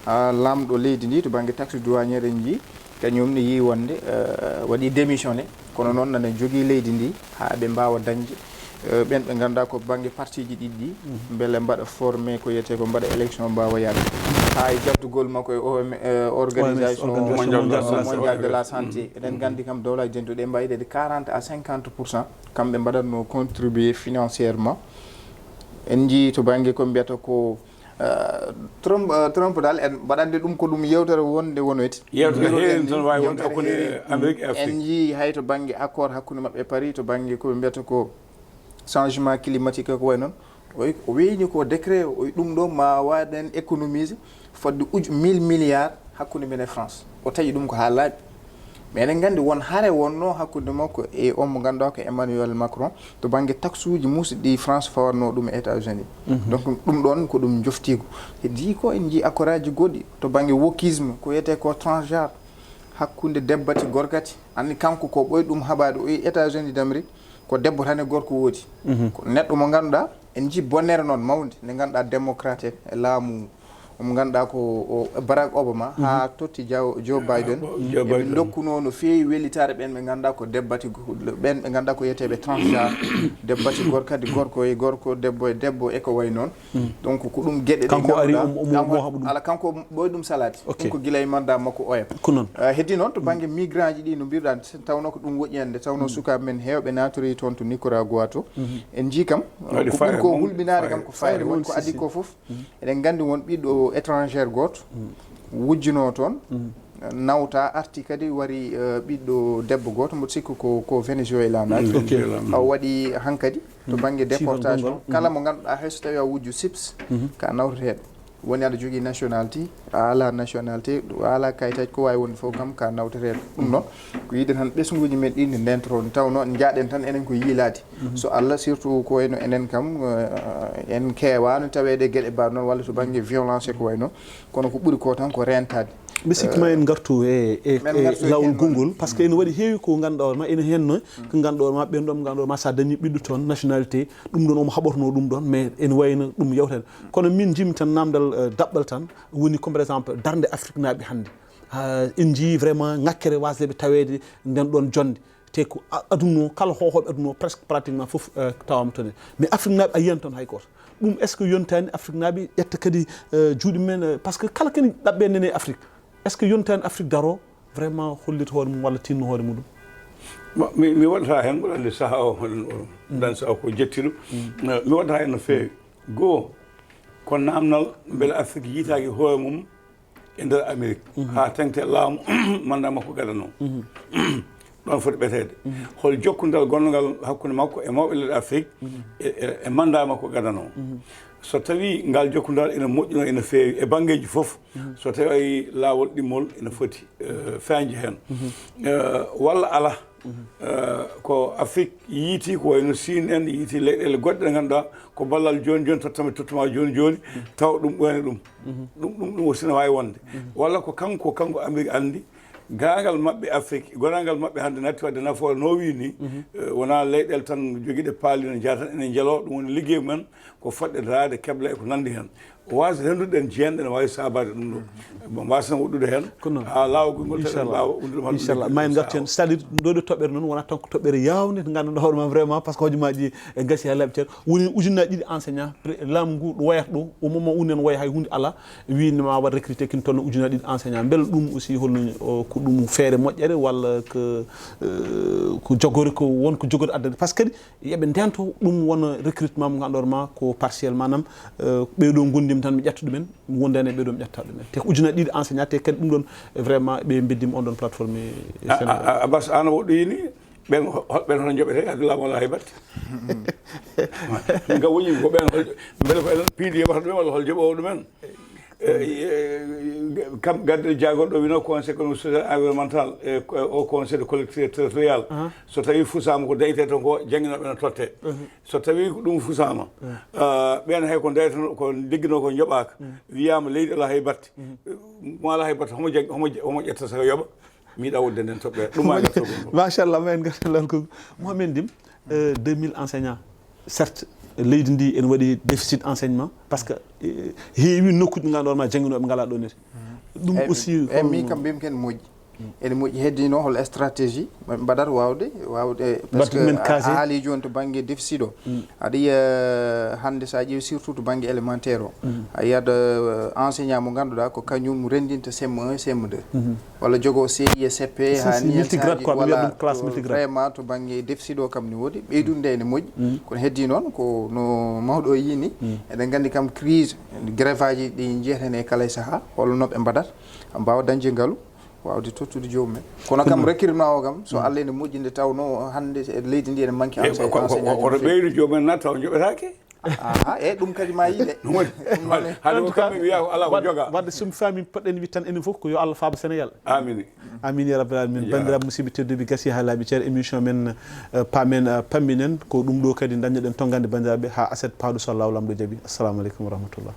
Ah, laamɗo leydi ndi to bannge taxe douanière en njii, kañum ne yii wonde, eh, waɗi démissionné, kono noon nana jogii leydi ndi haa ɓe mbaawa dañde, eh, ɓeen ɓe ngannduɗaa ko bannge parti ji ɗiɗi ɗi, mbele mbaɗa formé ko wiyetee ko mbaɗa élection mbaawa yaade. Haa e jaddugol makko e O M, eh, organisation Organisation Mondiale de la Mondiale de la Santé. Eɗen nganndi kam Dowlaaji Dentuɗi ɗe mbayde de quarante à cinquante pour cent, kamɓe mbaɗatno contribué financièrement. En njii to bannge ko mbiyata ko, eh, Trump, eh, Trump dal, en mbaɗande ɗum ko ɗum yewtere wonde wonoyte. Yewtere heewi tan waawi wonde Yewtere hakkunde heewi. Amérique e En Afrique. Njii hay to bannge accord hakkunde maɓɓe Paris, to bannge ko ɓe mbiyata ko changement climatique ko wayi noon. O, o weñi ko décret, o, ɗum ɗo ma waɗen économise fodde uju mille milliards hakkunde men e France. O taƴi ɗum ko haa laaɓi. Mais eɗen nganndi won hare wonno hakkunde makko e on mo ngannduɗaa ko Emmanuel Macron to bannge taxe uji muusɗi ɗi France fawatno ɗum e États-Unis. Donc ɗum ɗon ko ɗum joftiigu. Heddi ko en njii accord aji goɗɗi to bannge wokisme ko wiyetee ko transgenre hakkunde debbati gorkati. Anndi kanko ko ɓoy ɗum haɓaade o e États-Unis d'Amérique ko debbo tan e gorko woodi. Ko neɗɗo mo ngannduɗaa en njii bonnere noon mawnde nde ngannduɗaa démocrate en e laamu mo ngannduɗaa ko o Barack Obama haa totti Joe, Joe Biden. Joe Eɓe Biden. Ndokkuno no feewi welitaare ɓeen ɓe ngannduɗaa ko debbati go-, ɓeen ɓe ngannduɗaa ko wiyeteeɓe transgenre, debbati gorko kadi gorko e gorko, debbo e debbo e ko wayi noon. Donc ko ɗum geɗe ɗe Kanko ari, ngannduɗaa, omo, omo, kanko, omo haɓa ɗum. Ala, kanko ɓoy ɗum salaade. Ok. Ɗum ko gila e mandat makko oya. Ko noon. Eh, heddi noon to bannge migrant ji ɗi no mbiruɗaa, tawnoo ko ɗum woƴƴi hannde, tawnoo sukaaɓe men heewɓe naatorii toon to Nicaragua to. En njii kam, Waɗi ko fayre ɓuri ko mum, hulɓinaade fayre. kam ko fayre Fayre woni woni ko adii sisi. Ko fof. Eɗen nganndi won ɓiɗɗo étranger gooto wujjinoo toon, nawta arti kadi wari, eh, ɓiɗɗo debbo gooto mboɗo sikki ko, ko Venezuela naati. Ok. Awa waɗi hankadi to bannge Ciifan déportation. gonngol. Kala mo ngannduɗaa hay so tawii a wujju sips, ka nawreteeɗo. Woni aɗa jogii nationalité, a alaa nationalité, a alaa kayitaaji, ko waawi wonde fof kam ka nawreteeɗo. Ɗum noon, ko yiɗen tan ɓesnguuji men ɗi nde ndentoro, nde tawnoo njaaɗen tan enen ko yiilaade. So Allah, surtout ko wayno enen kam, eh, en keewaano taweede e geɗe mbaɗ noon walla to bannge violence e ko wayi noon. Kono ko ɓuri ko tan ko reentaade. Mi sikki ma en ngartu e, e, Men e ngartu e laawol heen. Gonngol, par ce que ene waɗi heewi ko ngannduɗaa hoore ma, ene heen no, ko ngannduɗaa hoore ma, ɓeen ɗoon ngannduɗaa hoore ma, so a dañii ɓiɗɗo toon, nationalité, ɗum ɗoon omo haɓornoo ɗum ɗoon, mais ene wayno ɗum yawtere. Kono min njimmi tan naamndal, eh, daɓɓal tan, woni comme par exemple darnde Afriknaaɓe hannde. Ah, en njii vraiment ŋakkere waasde ɓe taweede nden ɗoon jonnde. Te ko a-, aduna o, kala hoohooɓe aduna o, presque pratiquement fof, eh, tawaama toon. Mais Afriknaaɓe a yiyat toon hay gooto. Ɗum est-ce que yontaani Afriknaaɓe ƴetta kadi, eh, juuɗe men, eh, par ce que kala kene ɗaɓɓe nene e Afrique. Est-ce que yontaani Afrique daroo vraiment hollita hoore mum walla tinno hoore muɗum? Bon, mi, mi waɗata heen, mboɗo anndi sahaa o, hono, dan sahaa ko jettiɗo. Eh, mi waɗata heen no feewi. Goo, ko naamnal mbele Afrique yiytaaki hoore mum e nder Amérique, haa teŋti laamu mandat makko gadanoo. ɗon foti ɓeteede. Hol jokkundal gonngal hakkunde makko e mawɓe leyɗe Afrik e, e, e mandat makko gadano? So tawi ngal jokkundal ina moƴƴuno ina feewi e banngeeji fof, so tawi laawol ɗimmol ina foti eh, feeñde heen. Eh, walla alaa. Eh, ko Afrik yiiti ko wayno Siin en, yiiti leyɗeele goɗɗe ɗe ngannduɗaa ko ballal jooni jooni tottama tottama jooni jooni, tawa ɗum ɓooyani ɗum. Ɗum ɗum ɗum aussi ne waawi wonde. Walla ko kanko kanko Amerik anndi gaangal maɓɓe Afrik, gonaangal maɓɓe hannde natti waɗde nafoore no wii ni. Eh, wonaa leyɗeele tan jogiiɗe paali no njaha tan ene njaloo. Ɗum woni liggey men ko fotde daraade keble e ko nanndi heen. Waasde renndude ɗen jeenɗe ne waawi saabaade ɗum ɗo. Bon, mbaasa tan woɗɗude heen. Ko noon. Haa laawol ngol tan en mbaawa uddudema ɗum. Inchallah, ma en ngartu heen. C'est-à-dire ɗo ɗo toɓɓere noon wonaa tan ko toɓɓere yawnde to ngannduɗaa hoore ma vraiment, parce que hojomaaji e gasi haa laaɓi ceer. Woni ujunnaji ɗiɗi enseignant, pre- laamu ngu ɗo wayata ɗo, au moment où nen waya hay huunde alaa, wii ne ma waɗ recruter kin toon ujunnaji ɗiɗi enseignant. Mbele ɗum aussi holno o, ko ɗum feere moƴƴere walla ko eh, ko jogori ko won ko jogori addani? Parce que kadi yoɓe ndento ɗum wona recrutement mo ngannduɗaa ma ko partiel, maanaam eh, ɓeeɗo ngonndimi tan mi ƴetta ɗumen, wondaani e ɓeeɗo mi ƴetta ɗumen. Te ko ujunnaji ɗiɗi enseignant, te kadi ɗum ɗon eh, vraiment ɓe mbeddima on ɗon plateforme e A- Sénégal. A- a- Abbas, an a woɗɗoyini ɓen ho- holɓen hono joɓete adulaama walla hay batte? Min kam woñi ko ɓen hol- mbele ko enen piidi yoɓata ɗumen walla hol joɓowo ɗumen? Eh, eh, kam gadde jagorɗo wino conseil économique social et environnemental e o conseil de collectivité territorial. So tawi fusama ko dayte toon ko janginoɓe no totte. So tawi ko ɗum fusama, ah, ɓen hay ko daytano ko liggino ko joɓaka, wiyama leydi ala hay batte. Mo ala hay batte homo jag- homo homo ƴetta saka yoɓa. Miɗa wonde nden toɓɓere ɗum ma gartogol. Machallah, ma en garta lan ko Mohamed Ndim. Euh, deux mille enseignants, certes leydi ndi ene waɗi déficit enseignement, parce que eh, heewi nokkuji ngal ɗon ma janginoɓe ngala ɗo nete. Ɗum aussi e min kam mbimi ken moƴƴi. Ene moƴƴi. Heddi noon hol stratégie mbaɗata wawde wawde, parce que a haali joni to banggue déficit o, aɗa yiya hannde sa ƴeewi surtout to banggue élémentaire o, a yiyat enseignant mo ganduɗa ko kañum rendinta C M un, C M deux, walla jogo C I e C P. Ha ni multigrade quoi, walla classe multigrade vraiment to banggue déficit o kam ne woodi, ɓeydude nde ene moƴƴi. Kono heddi noon ko no mawɗo o yini, eɗen gandi kam crise, grève aji ɗi jeyeten e kala e saaha, holno ɓe mbaɗata mbawa dañde ngaalu wawde tottude jomumen. Kono kam recrutement o kam so Allah ene moƴƴi nde tawno hannde e leydi ndi ene manque enseignant. Oto ɓeydu jomumen na taw joɓetake. Aha, e ɗum kadi ma yiɗe. Hade ko kamɓe wiya ko ala ko joga. Wadde somi faami poɗɗen wiide tan enen fof ko yo Allah faabo Sénégal. Amine. Amine ya rabbil alamin. Bandiraɓe musidɓe tedduɓe, gasi ha laaɓi ceer émission men, eh, paamen, eh, pamminen. Ko ɗum ɗo kadi dañnoɗen tonngande bandiraɓe ha aset paaɗo so Allah lamɗo jaaɓi. Assalamu aleykum wa rahmatullah.